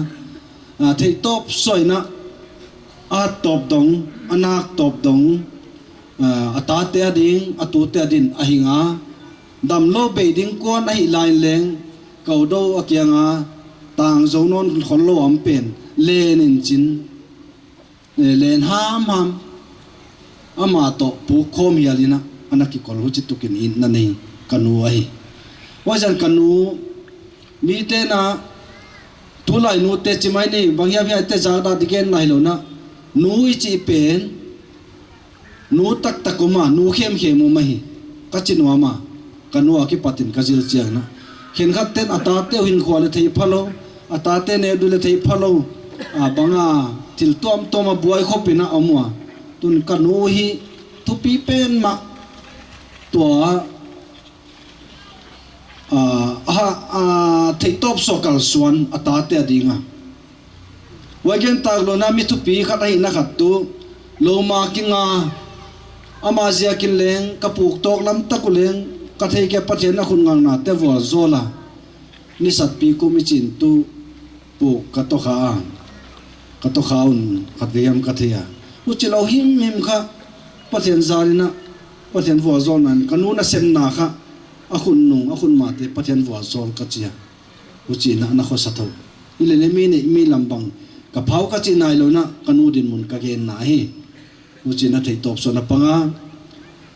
a, thei tawp sawina, a tawp dong, a nak tawp dong, a, a tate a ding, a tute a ding a hing a, damlou bei ding kuan ahih lai in leng, Koudou a kiang a tang zou nawn khol lou om pen, len in chin, eh, len hamham, amah toh puk khawm hial in a, ana kikol, huchituk in itna nei ka nu ahi. Huaiziakin ka nu, mite'n a, tulai nute chi mai ni, bang hiam hiam te zak dah di gen nai lou na, nu i chih pen, nu taktak om a, nu khemkhem om ahi. Ka chi nuam a, ka nu a kipat in ka zil chiang in a. Khenkhat ten a tate uh hinkhua leh theih phalou, a tate neu di leh theih phalou, a bang a thil tuamtuam a buai khop in a om ua. Tun ka nu hi thupi pen mah tua, a, a, a, theihtawp suah kalsuan a tate a ding a. Huai gen tak lou in a mi thupi khat ahihna khat tuh, lou ma kinga, ama ziakin leng, ka puk tawk lam tak uh leng, ka theikei Pathian a khut ngalhna te vualzawl a. Ni satpi kum i chin tuh, puk ka tokha a. Ka tokha un khatvei hiam ka thei a. Huchilou himhim kha, Pathian zal in a, Pathian vualzawlna in, ka nu nasemna kha, a khut nung, a khut ma te Pathian vualzawl ka chi a. Huchi'n a na khosa thou. Hileleh mi neih mi lam bang ka phau ka chih nai lou in a, ka nu dinmun ka genna hi. Huchi'n a theihtawp suah a pang a.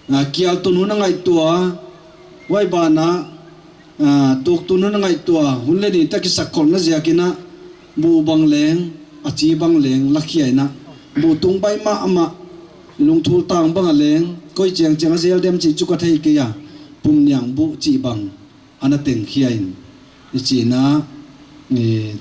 A, kial tun hun a ngaihtuah, huai ban ah, a, tuk tun hun a ngaihtuah, hun leh ni tak i sak kholhna ziakin a, buh bang leng, a chi bang leng, lakhia in a. Buh tung baih mahmah, lungthul tang bang a leng, koi chiang chiang a zel diam chih chu ka thei kei a, pum niang buh chih bang ana teng khia in, i chih in a, i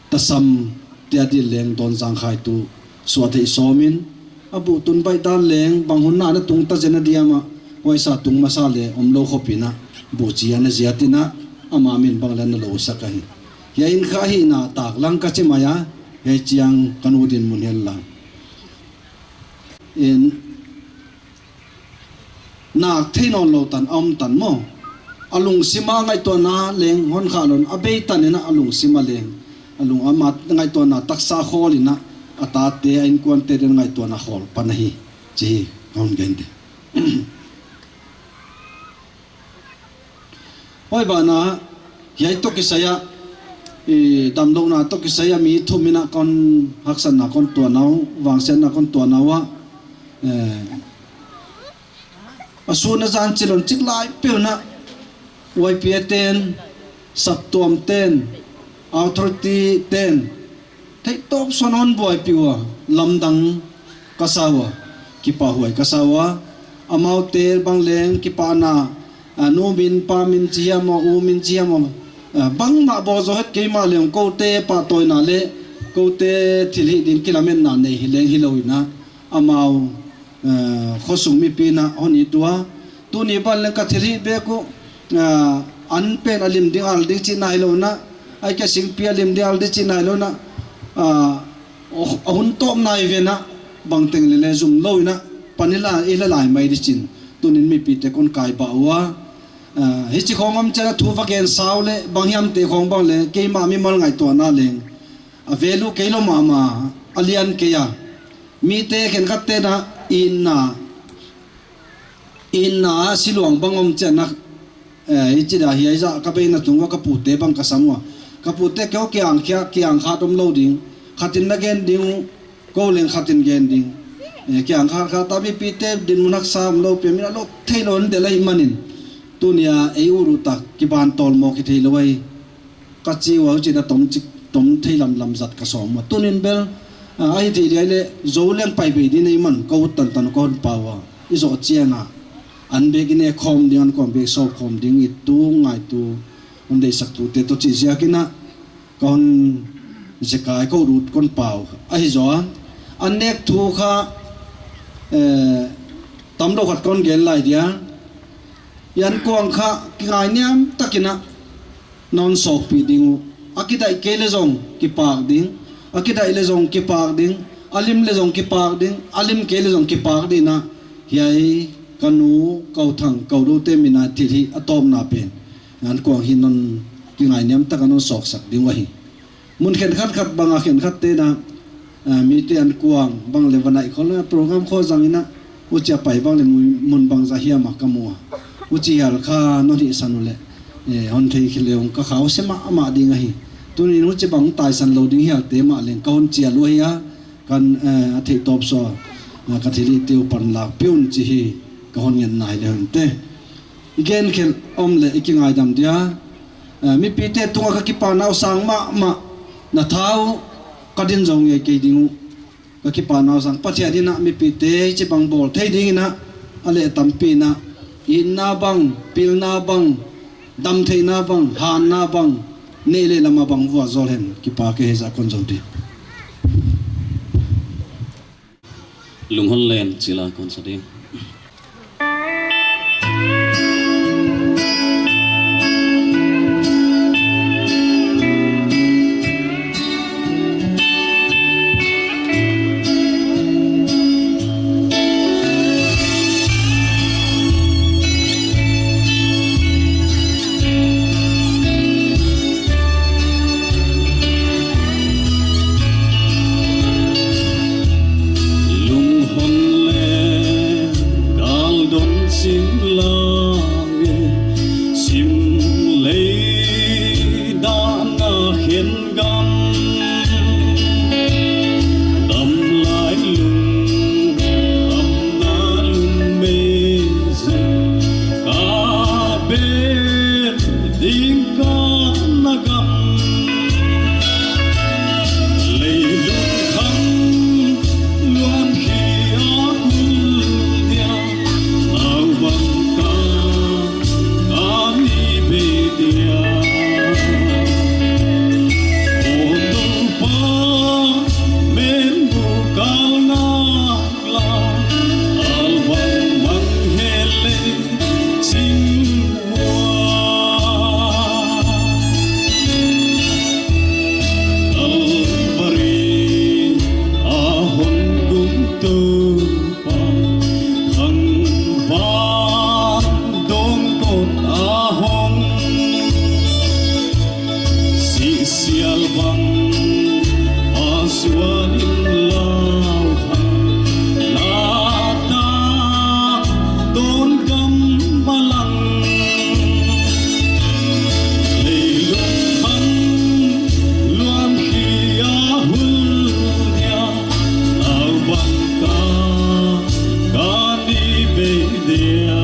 tasam te a dil leng dawn zang khai tuh suah theih sawm in, a buh tun baih dan leng bang hun a na tung ta zen a diam a, huai sa tung masa leh omlou khop in a, buh chi ana ziat in a, ama min bang leng ana lou sak ahi. Hiai in kha hihna taklang ka chi mai a, hiai chiang ka nu dinmun hial la. In, nak thei nawnlou tan, a om tan maw. A lungsim a ngaihtuahna leng hon kha lou in, a bei tan in a lungsim a leng. A lung, ama ngaihtuahna taksa khawl in a, a tate, a inkuante din ngaihtuahna khawl pan ahi. Chih hon gen di. Huai ban ah, hiai toh kisai a, i, damlouhna toh kisai a mi thum in a kon haksatna kon tuah nau, vangsiatna kon tuah nau a, eh, a sun a zan chilhon chik lai peuh in a, Y P A ten, saptuam ten, authority ten, theihtawp suah in hon buaipih ua, lamdang ka sa ua, kipahhuai ka sa ua, amaute bang leng kipahna, a, nu min, pa min chi hiam aw, u min chi hiam aw, a, bangmah bawl zou het kei mah leng koute pahtawina leh, koute thilhih ding kilametna nei hi leng hilou in a, amau, a, khosung mipi in a hon it ua, tuni ban leng ka thilhih bek uh, a, an pen a lim ding al ding chihna hilou in a, ahihkeileh singpi a lim ding al ding chihna hilou in a, a, a hun tawp nai ven a, bangteng leh leh zumlou in a, pan i la, i la lai mai di chin, tuni'n mipite kon kaibah ua, a, hichi khong om chiang a thu va gen sau leh, bang hiam te khong bang leh, keimah mimal ngaihtuahna leng, a value kei lou mahmah, a lian kei a, mite khenkhat ten a, itna, itna siluang bang om chiang a, eh, i chih a hiai zah ka beina tung ua ka pute bang ka sam ua. Ka pute kei uh kiang khia, kiang khat omlou ding. Khat in na gen ding uh, kou leng khat in gen ding. Eh, kiang khat khat a mipite dinmun haksa omlou pen, mi na lou theilou in del ahihman in. Tuni a ei ut uh tak, kiban tawlmawk hi theilou ahi. Ka chi ua huchi'n a tom chik, tom thei lamlam zat ka sawm ua. Tuni'n bel, a, ahi thei liai leh, zou leng pai bei di nei man, ka ut tantan ka hon pau ua. I zoh chiang a, an bek i nek khawm ding, an kuang bek sawp khawm ding, i tu ngai tu, hon deihsak tute toh chih ziakin a, ka hon zekai ka ut ut kon pau. Ahi zaw a, an nek thu kha, eh, tamlou khat kon gen lai dia. I ankuang kha kingainiam takin a, non sawkpih ding uh. A kidaih kei leh zong kipak ding. A kidaih leh zong kipak ding. A lim leh zong kipak ding. A lim kei leh zong kipak ding in a. Hiai ka nu, ka u Thang, ka u Doute min a thilhih a tawpna pen, ankuang hi non kingainiam tak a non sawksak ding uh ahi. Mun khenkhat khat bang a khenkhat ten a, a, mite ankuang bang leh va naih khol a program khawng zang in a, huchia pai bang leh mun, mun bangzah hiam a ka mu a. Huchi hial kha non hihsan uleh, eh, hon thei khe leh ong ka khause mahmah ding ahi. Tuni'n huchibang taisan lou ding hialte mah leng ka hon chial uh ahi a, kan, eh, a theih tawp sua, eh, ka thilhihte uh panlak pih un chih hi ka hon ngen nai leh hon te. I gen khelh om leh i kingaidam dia. Eh, mipite tunga ka kipahna uh sang mahmah, na tha uh ka din zou ngei kei ding uh. Ka kipahna uh sang, Pathian in a mipite hichibang bawl thei dingin a, a leh tampi'n a, itna bang, pilna bang, damtheihna bang, hanna bang, neih leh lam a bang vualzawl hen, kipak e, hezah kon zou di. Lunghon len chila kon sa ding. Lunghon le kal don sim lang e, sim lei dan a khen gam. Dam lai lung, dam na lung mei zen, ka ber ding ka na gam. Leilung khang luan khi a hul dia, nau bang ka, ka ni bei dia. O Toupa, men bu kal na la, al bang mang hele ching ua. Kalvari a hon gum Toupa, thangvah dong kot a hong. Sihsial bang a suan in lau ha, la ta ton gam balang. Leilung khang luan khi a hul dia, nau bang ka, ka ni bei dia.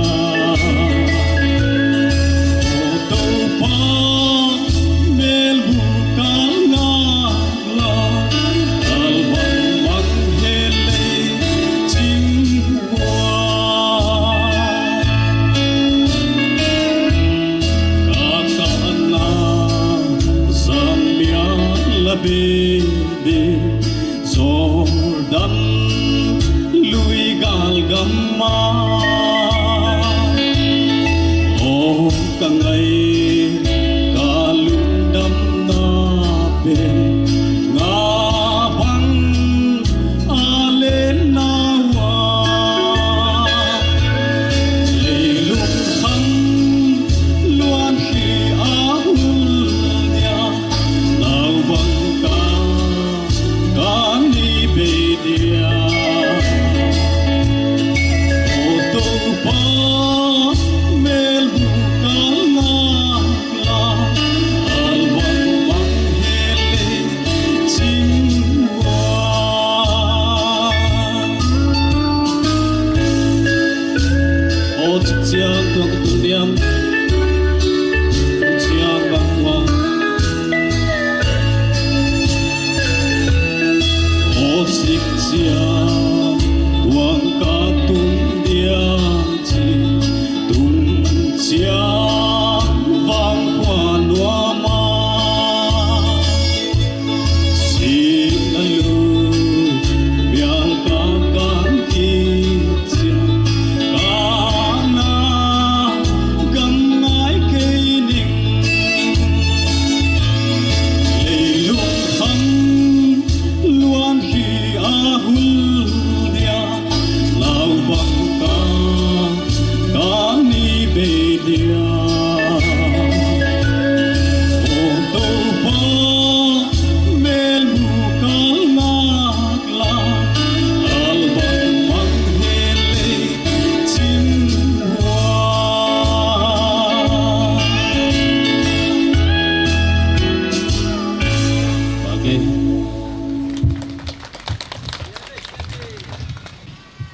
O Toupa, mel bu kal na la, kal bang mang hele ching ua. Ka ka na Zambia la bei di. Jordan lui gal gam ah, o ka ngai ka lungdamna pen nga bang a len na ua. Leilung khang luan khi a hul dia, nau bang ka, ka ni bei dia. O Toupa, mel bu kal na la, kal bang mang hele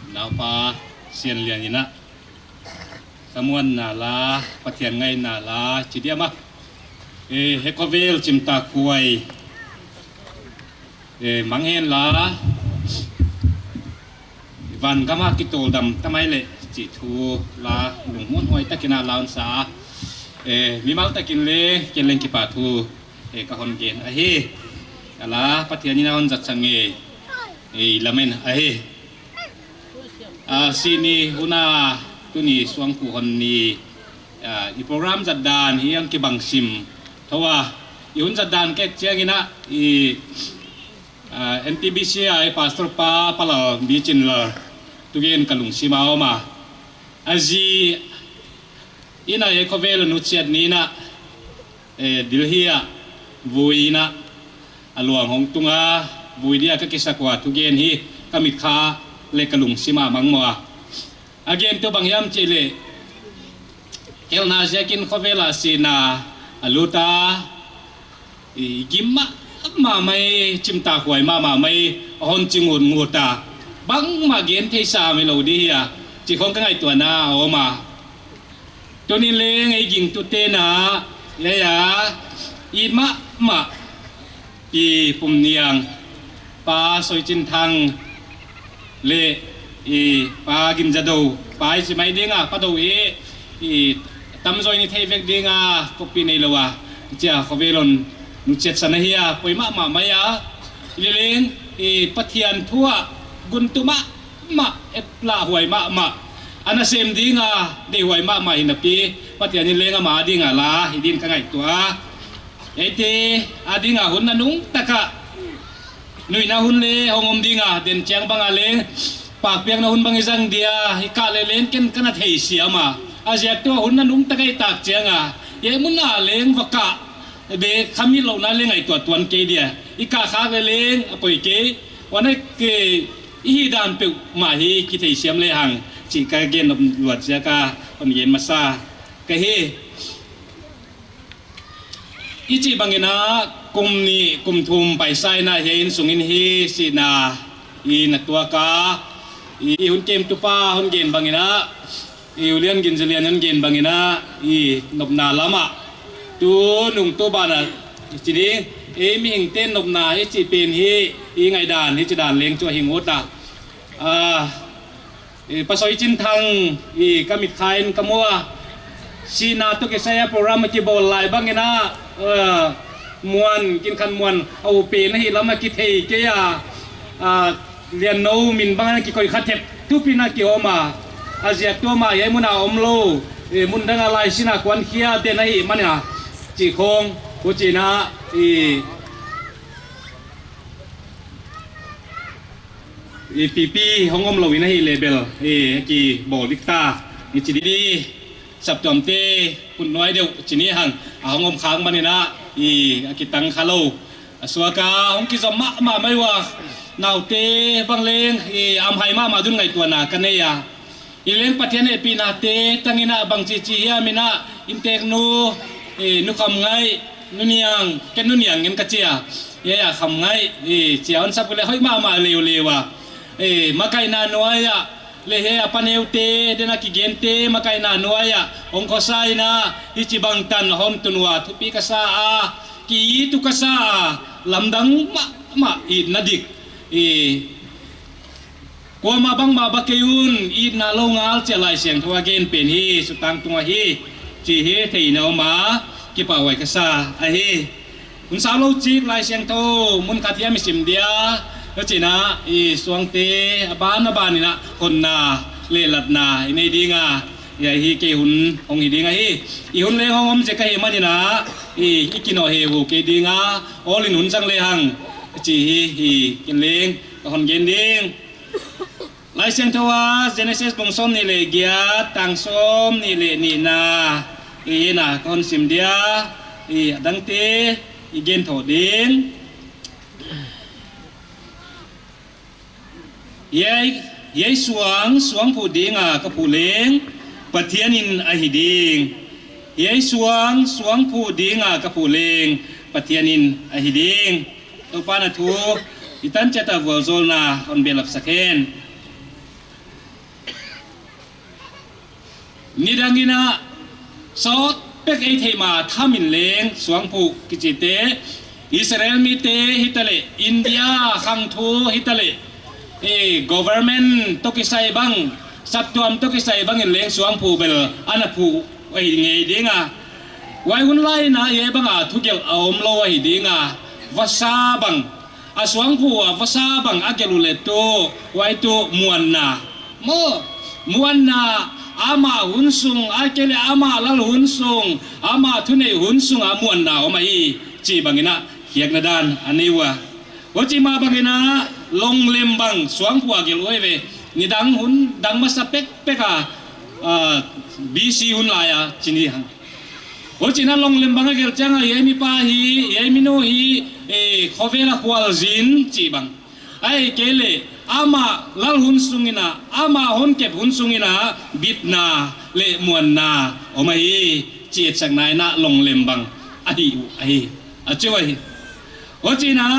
Naupa Sianlian in a, ka muanna la, Pathian ngaihna la chi diam a. Eh, hiai khovel Chimtakhuai, eh, mang hen la, van gam a kitawldam ta mai leh chih thu la, lungmuanhuai takin a la hon sa. Eh, mimal takin leng ken leng kipahthu, eh, ka hon gen ahi. A la Pathian in a hon zat sak ngei, eh, lamen ahi. Ah, sini hun a tuni suangkhuh hon ni, ah, i program zat dan hi hong kibang sim thou a. I hun zat dan ka et chiangin a, i, ah, N T B C a i pastor pa, Pa Lalbichinlal thugen ka lungsim a om a. A zi in a, hiai khovel a nu chiat ni in a, eh, Delhi ah vui in a, a luang hong tung a, vui dia ka kisak ua thugen hi ka mitkha leh ka lungsim a mangmoh a. A gen tuh bang hiam chih leh, khelhna ziakin khovel ah sihna a lut a, i gim mahmah mai, Chimtakhuai mahmah mai, a hon chi ngutngut a. Bangmah gen theih sam hilou di hia chih khong ka ngaihtuahna a om a. Tuni leng ei gingtute'n a, hiai a, i mahmah, i Pumniang, Pa Soichinthang leh, i Pa Ginzadou, pa i chi mai ding a, Pa Dou i, i tamzaw in i theih vek ding a, copy neilou a, chia khovel hon nu chiat san ahi a, poi mahmah mai a, i leng, i Pathian thu a, guntu mah, mah, et lah huai mahmah. A nasem ding a, deihhuai mahmah hinapi, Pathian in leng ama ding a la hi din ka ngaihtuah a. Eite a ding a hun nanung tak a, nuihna hun leng hong om ding a, den chiang bang a leng, pakpiakna hun bang i zang dia, i kah leh leng ken ka na theisiam a. A ziak tuh hun nanung tak a i tak chiang a, hiai mun a leng va kah, be khamhilhlouhna leng ngaihtuah tuan kei dia. I kah khak leh leng a poi kei. Huan a ke i hihdan peuhmah hi kitheisiam lehang chih ka gen nop luat ziak a hon gen masa ka hi. I chih bangin a, kum nih, kum thum paisa in a, hiai innsung in hi sihna i na tuak a, i, i hun kemtupa hon gen bangin a, i U Lian Ginzalian hon gen bangin a, i nopna lam ah, tunung tuban a, i chi ding, ei mihingte'n nopna i chih pen hi, i ngaihdan, hichi dan leng chu a hing ut a. Ah, i Pa Soichinthang, i ka mitkha in ka mu a. Sihna toh kisai a program a kibawl lai bangin a, ah, Muan, Kinkhanmuan, a u pen ahi lam a kithei kei a. Ah, Liannou min bang a kikoih kha thep tup in a ki om a. A ziak tuh ama hiai mun a omlou, eh, mun dang a lai sin a kuankhia den ahihman a, chih khong, huchi'n a, i, i pipi hong omlou in ahihleh bel, i, kibawl dik ta, i chi di. Saptuamte, hun nuai deuh, chi ni hang, a hong om khak manin a, i, a kitang khalou. A suak a, hong kizom mahmah mai ua, naute bang leng, i, a om hai mahmah dun ngaihtuahna ka nei a. I leng Pathian hehpihnate tang in a bangchi chi hiam in a, innteknu, i, Nu Khamngaih, Nu Niang, ken Nu Niang ngen ka chi a. Hiai a Khamngaih, i, chi a hon sap uleh hoih mahmah leuleu a. I, makaihna nuai ah, leh hiai a Pa Neute, den a kigente, makaihna nuai ah, hong khosa in a, hichibang tan hon tun ua thupi ka sa a, ki-it uh ka sa a, lamdang mahmah itna dik. I, kuamah bangmah ba kei un, itna lou ngal chia Laisiangthou a gen pen hi, sutang tung ahi, chi hi theihna om a, kipahhuai ka sa ahi. Hun sau lou chik Laisiangthou, mun khat hiam i sim dia, huchi'n a, i suangte, a ban a ban in a, honna, leh latna, i nei ding a, hiai hi kei hun, hong hi ding ahi. I hun leng hong om zek ahihman in a, i, i kinoh heuheu kei ding a, awl in hun zang lehang, chi hi, i, ken leng, ka hon gen ding. Laisiangthou a Genesis bung sawmnih leh giat, tang sawmnih leh nihna, i, na kon sim dia, i, a dangte, i gen thou ding. Hiai, hiai suang, suang phuh ding a ka phuh leng, Pathian in ahi ding. Hiai suang, suang phuh ding a ka phuh leng, Pathian in ahi ding. Toupa'n a thu i tan chiat a vualzawlna hon belap sak hen. Nidang in a sawt pek ei theih ma tham in leng suangphuh kichite, Israel mite hitaleh, India khangthu hitaleh, eh, government toh kisai bang, saptuam toh kisai bang in leng suangphuh bel ana phuh ahi ngei ding a. Huai hun lai in a hiai bang a thugelh a omlou ahi ding a. Vasa bang, a suangphuh a vasa bang a gelh uleh tuh, huai tuh muanna. Maw, muanna, amah hun sung, ahihkeileh amah lal hun sung, amah thuneih hun sung a muanna om ahi, chih bang in a, khiakna dan a nei ua. Huchi mah bang in a, long lem bang, suangphuh a gelh uh ve. Nidang hun, dang masa pekpek a, ah, B C hun lai a, chih ni hang. Huchi'n a long lem bang a gelh chiang a, hiai mipa hi, hiai minu hi, eh, khovel a khualzin, chih bang. Ahihkeileh, amah lal hun sung in a, amah hon kep hun sung in a, bitna leh muanna om ahi, chih etsakna in a long lem bang ahi uh ahi. A chi uh ahi. Huchi'n a,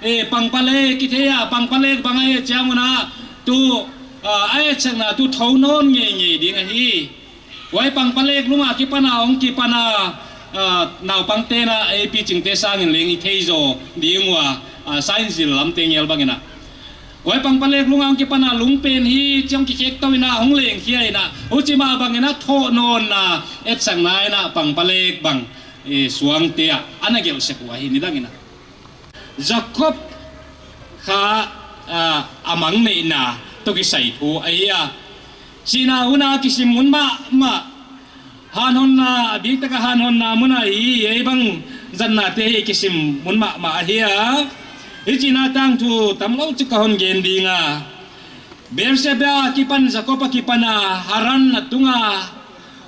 eh, pangpalek, kithei a, pangpalek bang ahi chiang un a, tuh, ah, a etsakna tuh thou nawn ngeingei ding ahi. Huai pangpalek lung a kipan a hong kipan a, ah, naupangte'n a ei pichingte sang in leng i thei zaw ding ua, ah, science lam teng el bang in a. Huai pangpalek lung a hong kipan a lungpen hi chiang kikhek tou in a hong leng khia in a. Huchi mah bang in a thou nawnna etsakna in a pangpalek bang, eh, suangte a ana gelh sek uh ahi nidang in a. Jakob kha, ah, a mang neihna toh kisai thu ahi a. Chihna hun a kisim mun mahmah. Hanhonna, a biktak a hanhonna mun ahi, hiai bang zatnate hi kisim mun mahmah ahi a. Hichi'n a tangthu tamlou chik ka hon gen ding a. Beersheba kipan Jakob a kipan a Haran a tung a.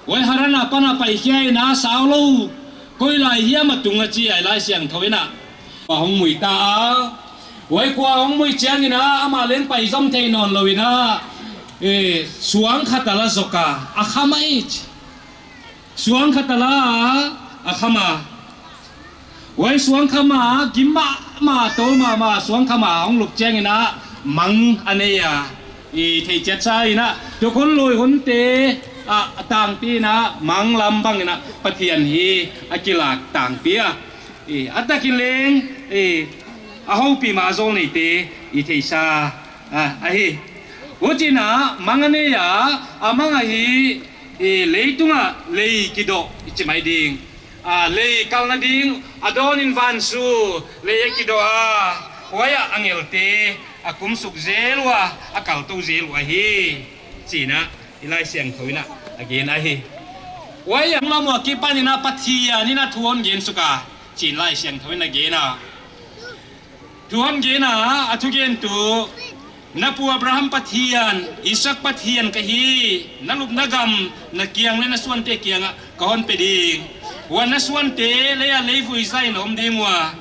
Huai Haran a pan a pai khia in a saulou. Koi lai hiam a tung a chi a Laisiangthou in a. Khua hong mui ta a. Huai khua hong mui chiang in a amah leng pai zom thei nawnlou in a. Eh, suang khat a la zok a. A kham a ich. Suang khat a la a kham a. Huai suang kham a, gim mahmah, tou mahmah, suang kham a hong lup chiang in a mang a nei a. I theih chiat sa in a, tukhun lui hunte a tangpi in a, mang lam bang in a, Pathian hi a kilak tangpi a. I, a tak in leng, i, a houpih mah a zawl neite, i theih sa, a, ahi. Huchi'n a, mang a nei a, a mang ahi, i, leitung a, lei kidoh, i chi mai ding. A, lei kalna ding, a dawn in vansu, lei a kidoh a, huai a angelte, a kumsuk zel ua, a kal tou zel ua hi, chi'n a, i Laisiangthou in a, a gen ahi. Huai a, lam ua kipan in a Pathian in a thu hon gen suk a, chi'n Laisiangthou in a gen a. Thu hon gen a, a thugentu, na pu Abraham Pathian, Isak Pathian ka hi, na lupna gam, na kiang leh na suante kiang ah, ka hon pe ding. Huan na suante, lei a leivui zah in om ding ua.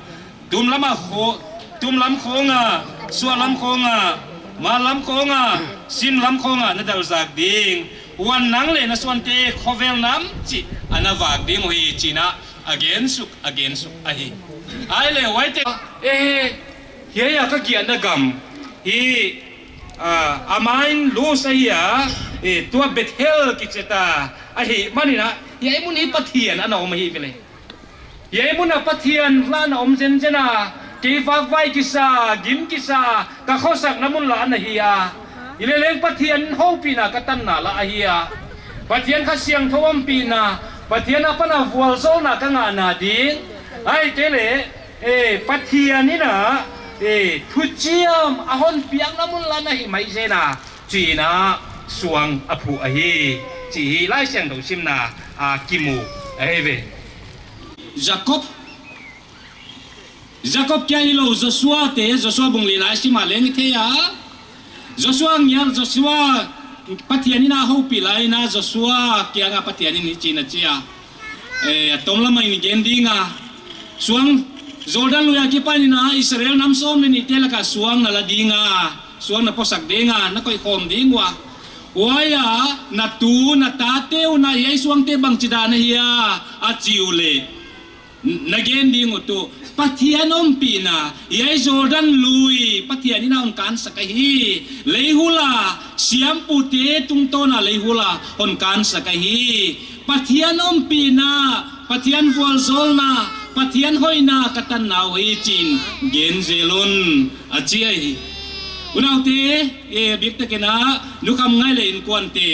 Tum lam a kho-, tum lam khawng a, suah lam khawng a, mal lam khawng a, sim lam khawng a, na dalzak ding. Huan nang leh na suante khovel nam chih, a na vak ding uhi chi'n a. A gen suk, a gen suk ahi. Ahihleh huaite, eh, hiai a ka giahna gam hi, ah, a main lus ahi a, eh, tua Bethel kichi ta, ahihman in a, hiai mun hi Pathian ana om ahi ve leh. Hiai mun a Pathian leh ana om zenzen a, kei vakvai kisa, gim kisa, ka khosakna mun lah ana hi a. Hileleng Pathian houpihna ka tanna lah ahi a. Pathian Kha Siangthou ompihna, Pathian apan a vualzawlna ka ngahna ding. Ahihkeileh, eh, Pathian in a, eh, thuchiam a hon piakna mun lah ana hi mai zen a. Chi'n a suang a phuh ahi. Chih hi Laisiangthou simna a kimu ahi ve. Jakob Jakob kia hilou Joshua te, Joshua bung li na i sim a leng i thei a. Joshua ngial, Joshua Pathian in a houpih lai in a Joshua kiang a Pathian in hichi'n a chi a. Eh, a tom lam ah i gen ding a. Suang Jordan lui a kipan in a Israel nam sawm leh nihte lak ah suang na la ding a. Suang na posak ding a, na koih khawm ding ua. Huai a, na tu, na tate uh na hiai suangte bangchidan ahi a, a chi uleh. Na gen ding uh tuh, Pathian ompihna, hiai Jordan lui, Pathian in a hon kansak ahi, lei hula, siampute tungtawn a lei hula, hon kansak ahi. Pathian ompihna, Pathian vualzawlna, Pathian hoihna ka tanna uh hi chi'n gen zel un, a chi ahi. Unaute, eh, biktakin a, nukham ngai leh inkuante.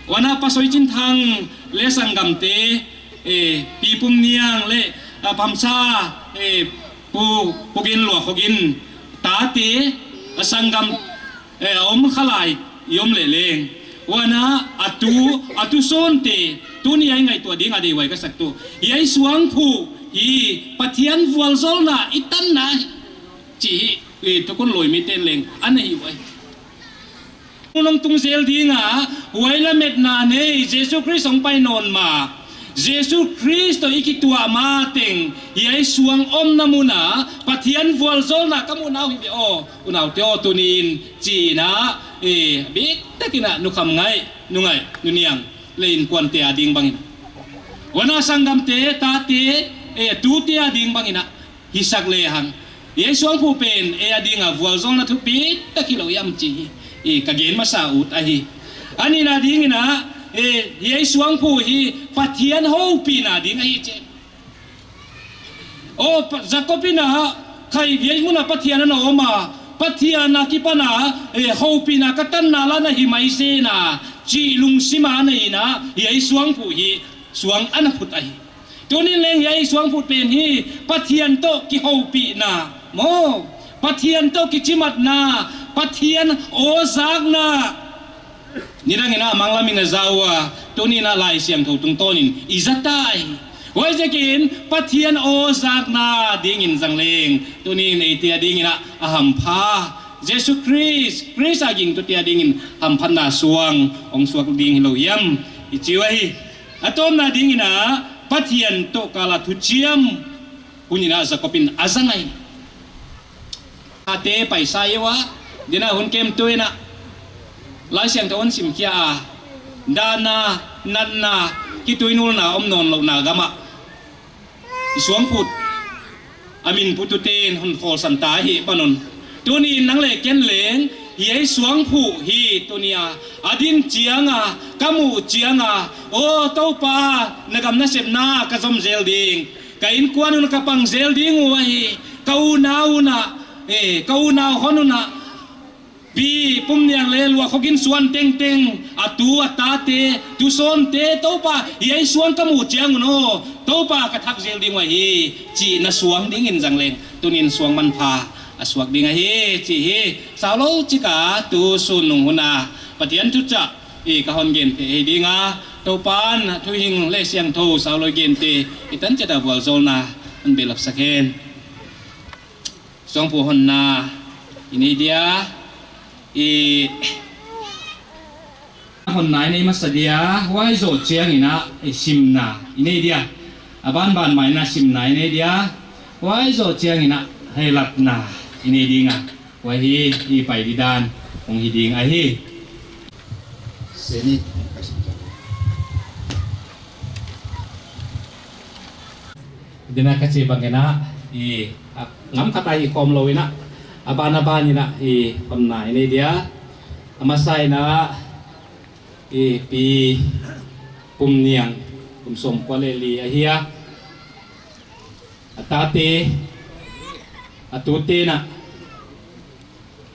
Huan a Pa Soi Chin Thang leh sanggamte, eh, Pi Pum Niang leh, ah, Pamsa, eh, Pu, Pu Gin Lua Kho Gin, tate, a sanggam, eh, a om khalai, i om leh leng. Huan a tu, a tusawnte, tuni a i ngaihtuah ding a deihhuai ka sak tuh. Hiai suangphuh hi, Pathian vualzawlna i tanna hi. Chih hi, eh, tukhun lui miten leng, ana hi uai. Nong tung zel ding a, huai lametna nei, Jesu Khrist hong pai nawn ma. Jesu Khrist toh i kituah ma teng, hiai suang omna mun a, Pathian vualzawlna ka muhna uh hi ve aw, unaute aw tuni'n, chi'n a, eh, biktakin a nukham ngai, nungai, nuniang, leh inkuante a ding bangin. Huan a sanggamte, tate, eh, tute a ding bangin a. Hisak lehang. Hiai suangphuh pen, ei a ding a vualzawlna thupi tak hilou hiam chih hi. I ka gen masa ut ahi. A nihna dingin a, eh, hiai suangphuh hi Pathian houpihna ding ahi chi. Aw, Pa-, Jakob in a, khai hiai mun a Pathian ana om a, Pathian akipan a, eh, houpihna ka tanna lak ah hi mai zen a, chih lungsim a ana hi a, hiai suangphuh hi, suang ana phut ahi. Tuni'n leng hiai suangphuh pen hi Pathian toh kihoupihna maw, Pathian toh kichimatna, Pathian aw zakna. Nidangin a manglam in a za ua, tuni'n a Laisiangthou tungtawnin i za ta hi. Huaiziakin Pathian aw zakna dingin zang leng, tuni'n eite a dingin a hampha, Jesu Khrist, Khrist a gingtute a dingin hamphatna suang hong suak ding hilou hiam i chi uhi. A tawpna dingin a, Pathian toh kal a thuchiam hun in a Jakob in a za ngai. Ate paisa i ua, din a hun kem tuin a, Laisiangthou hon sim khia a, dahna, natna, kituinulna om nawnlouhna gam ah i suangphuh a min putute'n hon khawlsan ta hi pan un. Tuni'n nang leh ken leng, hiai suangphuh hi tuni a, a din chiang a, ka muh chiang a, aw Toupa, na gam nasepna ka zom zel ding, ka inkuan un ka pang zel ding uh ahi, ka unau un a, eh, ka unau hon un a, Pi Pum Niang leh Lua Kho Gin suan tengteng, a tu a tate, tusawnte, Toupa, hiai suang ka muh chiang un aw, Toupa ka thak zel ding uh ahi, chih na suang dingin zang leng, tuni'n suang manpha a suak ding ahi, chih hi, saulou chik a, tusun nung hun a, Pathian thuchah, i ka hon gente hi ding a, Toupa'n, thuhing leh siangthou, saulou gente, i tan chet a vualzawlna, hon behlap sak hen. Suangphuh honna i nei dia, i honna i nei masa dia, huai zoh chiangin a i simna i nei dia. A banban mai in a simna i nei dia, huai zoh chiangin a hehlatna i nei ding a. Huai hi i pai didan hong hi ding ahi. Seni. Din a ka chih bangin a, i, a, ngam khat a i khawm lou in a, a ban a ban in a, i, honna i nei dia, a masa in a, i, Pi Pum Niang, kum sawmkua leh li ahi a, a tate, a tute'n a,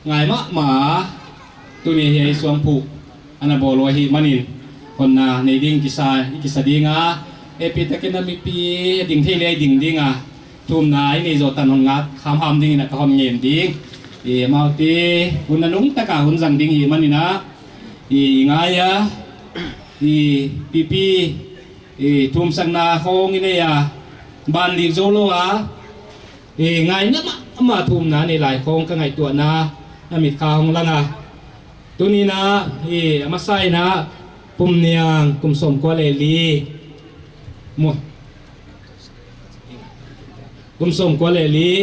ngai mahmah, tuni hiai suangphuh ana bawl uh ahihmanin, honna nei ding kisa, i kisa ding a, hehpihtakin a mipi ding thei leh ding ding a, thumna i nei zoh tan hon ngak hamham dingin a ka hon ngen ding. I, amaute hun a nungtak a hun zang ding ahihmanin a, i, i ngai a, i, pipi, i, thumsakna khawng i nei a, ban lik zou lou a, i, ngaihna mahmah thumna nei lai khawng ka ngaihtuahna a mitkha hong lang a. Tuni'n a, i, a masa in a, Pum Niang, kum sawmkua leh li. Mu-, kum sawmkua leh li.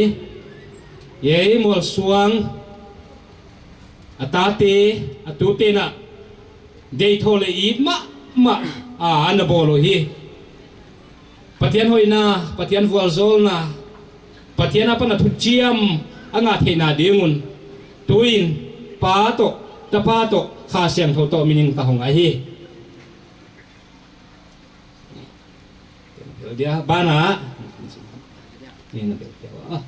Hiai mualsuang, a tate, a tute'n a, deih thou leh it mahmah a ana bawl uhi. Pathian hoihna, Pathian vualzawlna, Pathian apan a thuchiam a ngah theihna ding un, tuin Pa toh, Tapa toh, Kha Siangthou toh min in ka hong ahi. Dia, banah. Ni na bel dia.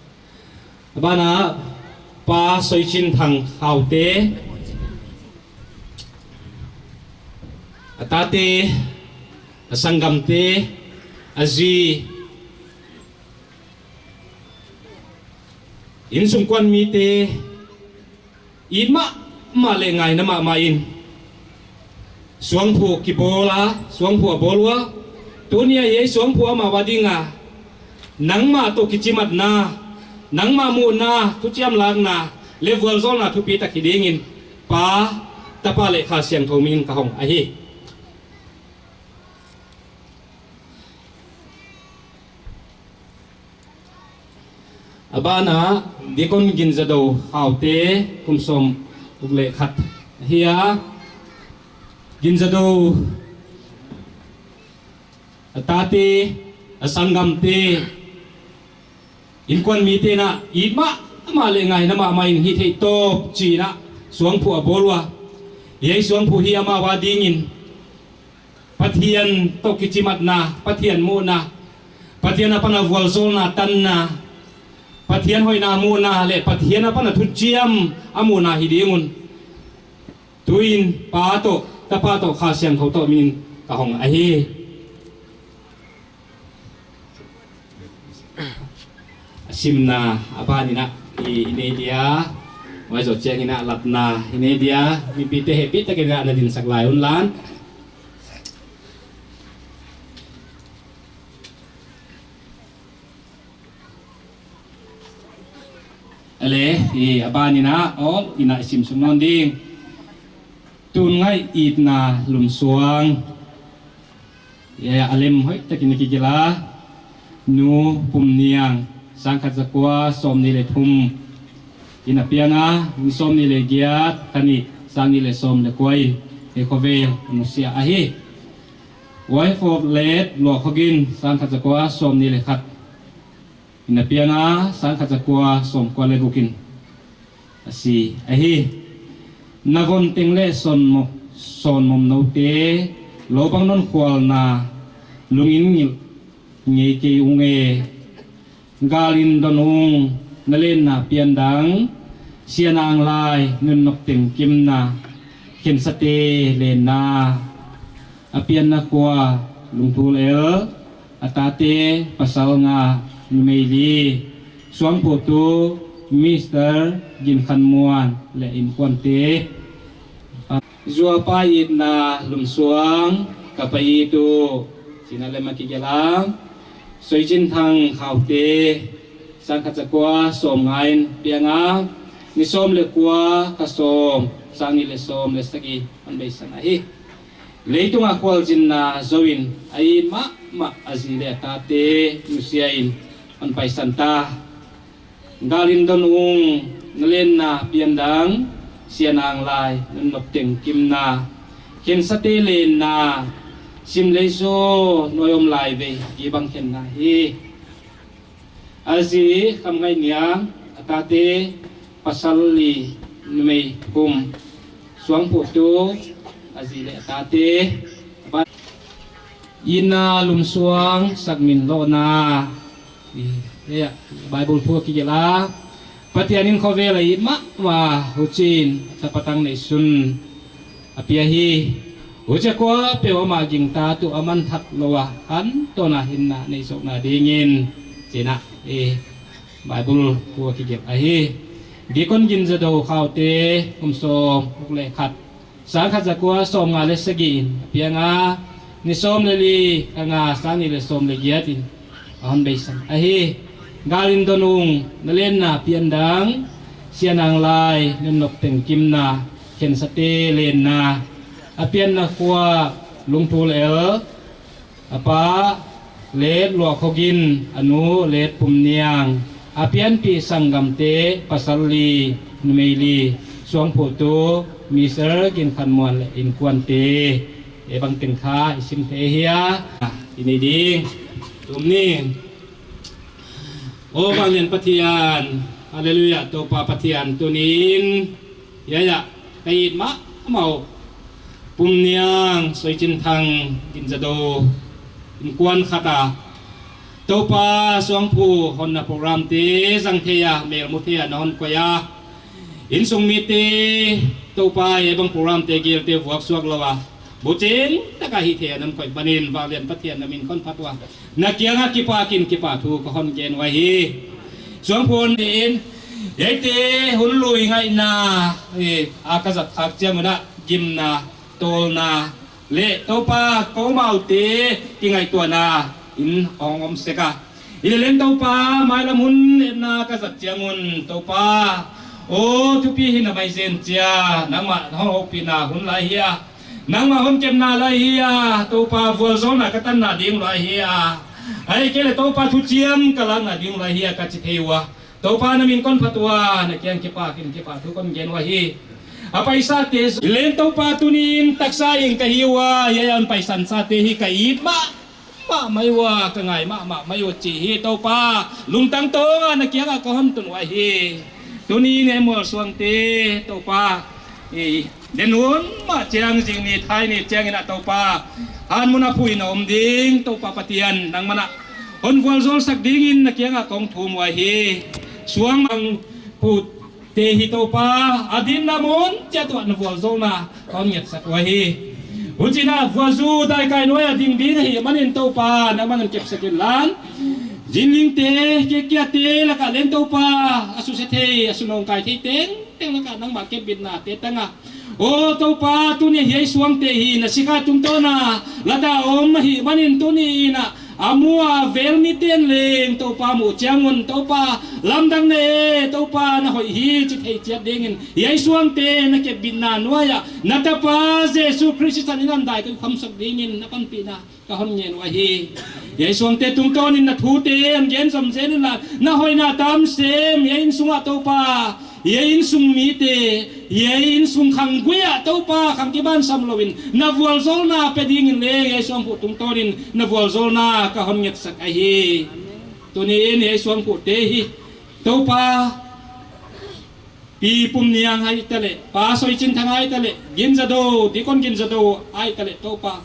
Banah, Pa Soichinthang Khaute, a tate, a sanggamte, a zi, innsungkuan mite, it mahmah leh ngaina mahmah in suangphuh kibawl a, suangphuh a bawl ua. Tuni a hiai suangphuh amau a ding a, nangmah toh kichimatna, nangmah muhna, thuchiam lakna leh vualzawlna thupitak hi ding in Pa, Tapa leh Kha Siangthou min in ka hong ahi. A banah, Deacon Ginzadou Khaute, kum sawmguk leh khat ahi a. Ginzadou, a tate, a sanggamte, innsungkuan mite'n a, it mahmah leh ngaina mahmah in hih theih tawp chi'n a suangphuh a bawl ua. Hiai suangphuh hi amau a ding in Pathian toh kichimatna, Pathian muhna, Pathian apan a vualzawlna tanna, Pathian hoihna muhna leh Pathian apan a thuchiam a muhna hi ding un, tuin Pa toh, Tapa toh, Kha Siangthou toh min in ka hong ahi. A simna a ban in a, i, i nei dia, huai zoh chiang in a latna i nei dia, mipite hehpihtak in a na dinsak lai un lan. A leh, i, a ban in a, awl in a i sim suk nawn ding. Tun ngaih itna lumsuang. Ia, a lem hoihtak in a kigelh a. Nu Pumniang, sangkhat zakua sawmnih leh thum in a piang a, ni sawmnih leh giat, kha nih, sangnih leh sawm leh kua in, hiai khovel a nusia ahi. Wife of late Luakhogin, sangkhat zakua sawmnih leh khat in a piang a, sangkhat zakua sawmkua leh guk in a si ahi. Na von teng leh sawn mo-, sawn mawm noute, lou bang non khualna, lungin ngilh ngei kei ung e. Gal in don ung, na lenna piandang, Siananglai, Nunnopteng kimna, khensate lenna, a pianna khua, Lungthul El, a tate pasal nga, numei li, suangphuhtu Mister Ginkhanmuan leh innkuante. Zuapa itna lumsuang, ka pa it uh, chi'n a lem a kigelh a. Soichinthang Khaute, sangkhat zakua sawmnga in piang a, ni sawm leh kua, kha sawm, sangnih leh sawm leh sagih hon beisan ahi. Leitung a khualzinna zou in a it mahmah a zi leh a tate nusia in hon paisan ta. Gal in don ung, na lenna piandang, Siananglai, Nunnopteng kimna, khensate lenna, sim lei zaw nuai om lai vei, gibang khenna hi. A zi Khamngaihniang, a tate pasal li, numei thum, suangphuhtu, a zi leh a tate. Itna lumsuang, sakmin lohna. I, ia, Bible thu a kigelh a. Pathian in khovel a it mahmah, huchiin a Tapa tang neihsun a pia hi. Huchia kuapeuh amah gingta tuh a man thak lou a, khantawn a hinna neih zohna dingin, chi'n a, i, Bible thu a kigelh ahi. Deacon Ginzadou Khaute, kum sawmguk leh khat, sangkhat zakua sawmnga leh sagih in a piang a, ni sawm leh li, kha nga, sangnih leh sawm leh giat in a hon beisan ahi. Gal in don ung, na lenna piandang, Siananglai, Nunnopteng kimna, khensate lenna, a pianna khua, Lungthul El, a pa Let Luakhogin, a nu Let Pumniang, a pianpih sanggamte pasal li, numei li, suangphuhtu Mister Ginkhanmuan leh innkuante. Hiai bangteng kha i sim thei hi a, i nei ding. Tum ni. O Vanglian Pathian, Hallelujah, Toupa Pathian, tuni'n, ya, ya, ka it mahmah uh Pumniang Soichinthang Ginzadou innkuan khat a, Toupa, suangphu honna program te zang thei a, mel mu thei a na hon koih a, innsung mite, Toupa, hiai bang program te gil te vuak suak lou a, buching taka hih thei a na hon koih manin, Vanglian Pathian na min kon phat ua, na kianga kipakin kipahthu ka hon gen uhi. Suangphu hon in, hiaite hun lui ngaihna, eh, a ka zat khak chiang un a gimna, tawlna, leh Toupa, kou maute kingaihtuahna in hong om sek a. Hileleng Toupa, mailam hun etna ka zat chiang un Toupa, o thupi hi na mai zen chia, nangmah hon houpihna hun lai hi a, nangmah hon kemna lai hi a, Toupa, vualzawlna ka tanna ding lai hi a, ahihkeileh Toupa, thuchiam ka lakna ding lai hi a ka chi thei ua. Toupa, na min kon phat ua, na kiang kipakin kipahthu kon gen uhi. A paisate zu-, hileleng Toupa, tuni'n taksa ing ka hi ua, hiai a hon paisan sate hi ka it mahmah mai ua, ka ngai mahmah mai uh chi hi Toupa, lungtang tawnga na kianga ka hon tun uhi. Tuni'n hiai mualsuangte Toupa, eh, den hun mah chiang, zing ni thai ni chiangin a Toupa, han mun a phuin a om ding Toupa Pathian, nangmah na hon vualzawl sak dingin na kianga kong thum uhi. Suangmang pute hi Toupa, a dinna mun chiat uah na vualzawlna hon ngetsak uhi. Huchiin a vualzawl daikai nuai a ding ding ahihmanin Toupa, nangmah na hon kepsak inla, zinglingte, kekiate laka leng Toupa, a susia thei, a sunawngkai thei tengteng laka nangmah kepbitna te tang a. O Toupa, tuni hiai suangte hi na sikha tungtawna lata om ahihmanin tuni'n a, a mu a vel miten leng Toupa muh chiang un Toupa, lamdang na e, Toupa, na hoih hi chi thei chiat dingin hiai suangte na kepbitna nuai a na tapa Jesu Khrist sisan in a hon dai koih khawm sak dingin na panpihna ka hon ngen uhi. Hiai suangte tungtawnin na thute hon gen zom zel inla, na hoihna tam sem hiai innsung ah Toupa, hiai innsung mite, hiai innsung khanggui ah Toupa, khang kiban sam louin na vualzawlna pe dingin leng hiai suangphu tungtawnin na vualzawlna ka hon ngetsak ahi. Tuni'n hiai suangphute hi Toupa, Pi Pumniang ahihtaleh, Pa Soichinthang ahihtaleh, Ginzadou, Deacon Ginzadou ahihtaleh Toupa,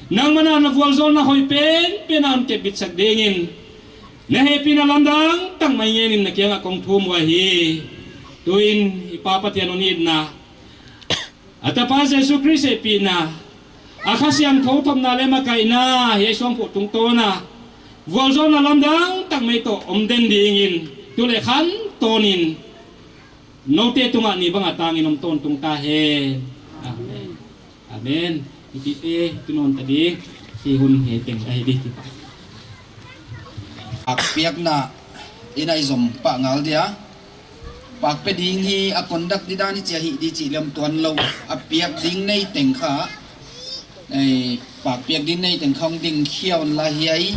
nangmah na vualzawlna hoih penpen a hon kepbitsak dingin na hehpihna lamdang tak mai ngenin na kianga kong thum uhi. Tuin i Pa Pathian hon itna, a tapa Jesu Khrist hehpihna, a Kha Siangthou thopna leh makaihna hiai suangphu tungtawna vualzawlna lamdang tak mai toh om den dingin, tu leh khantawnin noute tungah ni banga tangin om tawntung ta hen. Amen. Amen. Hiti te, tu nawn ta ding, hi hun hi teng ahi di. Pakpiakna in a i zom pah ngal dia. Pakpia ding hi a conduct di dan i chia hi di chih lem tuan lou. A piak ding nei teng kha, eh, pakpiak ding nei teng kha hong ding khia un la hiai.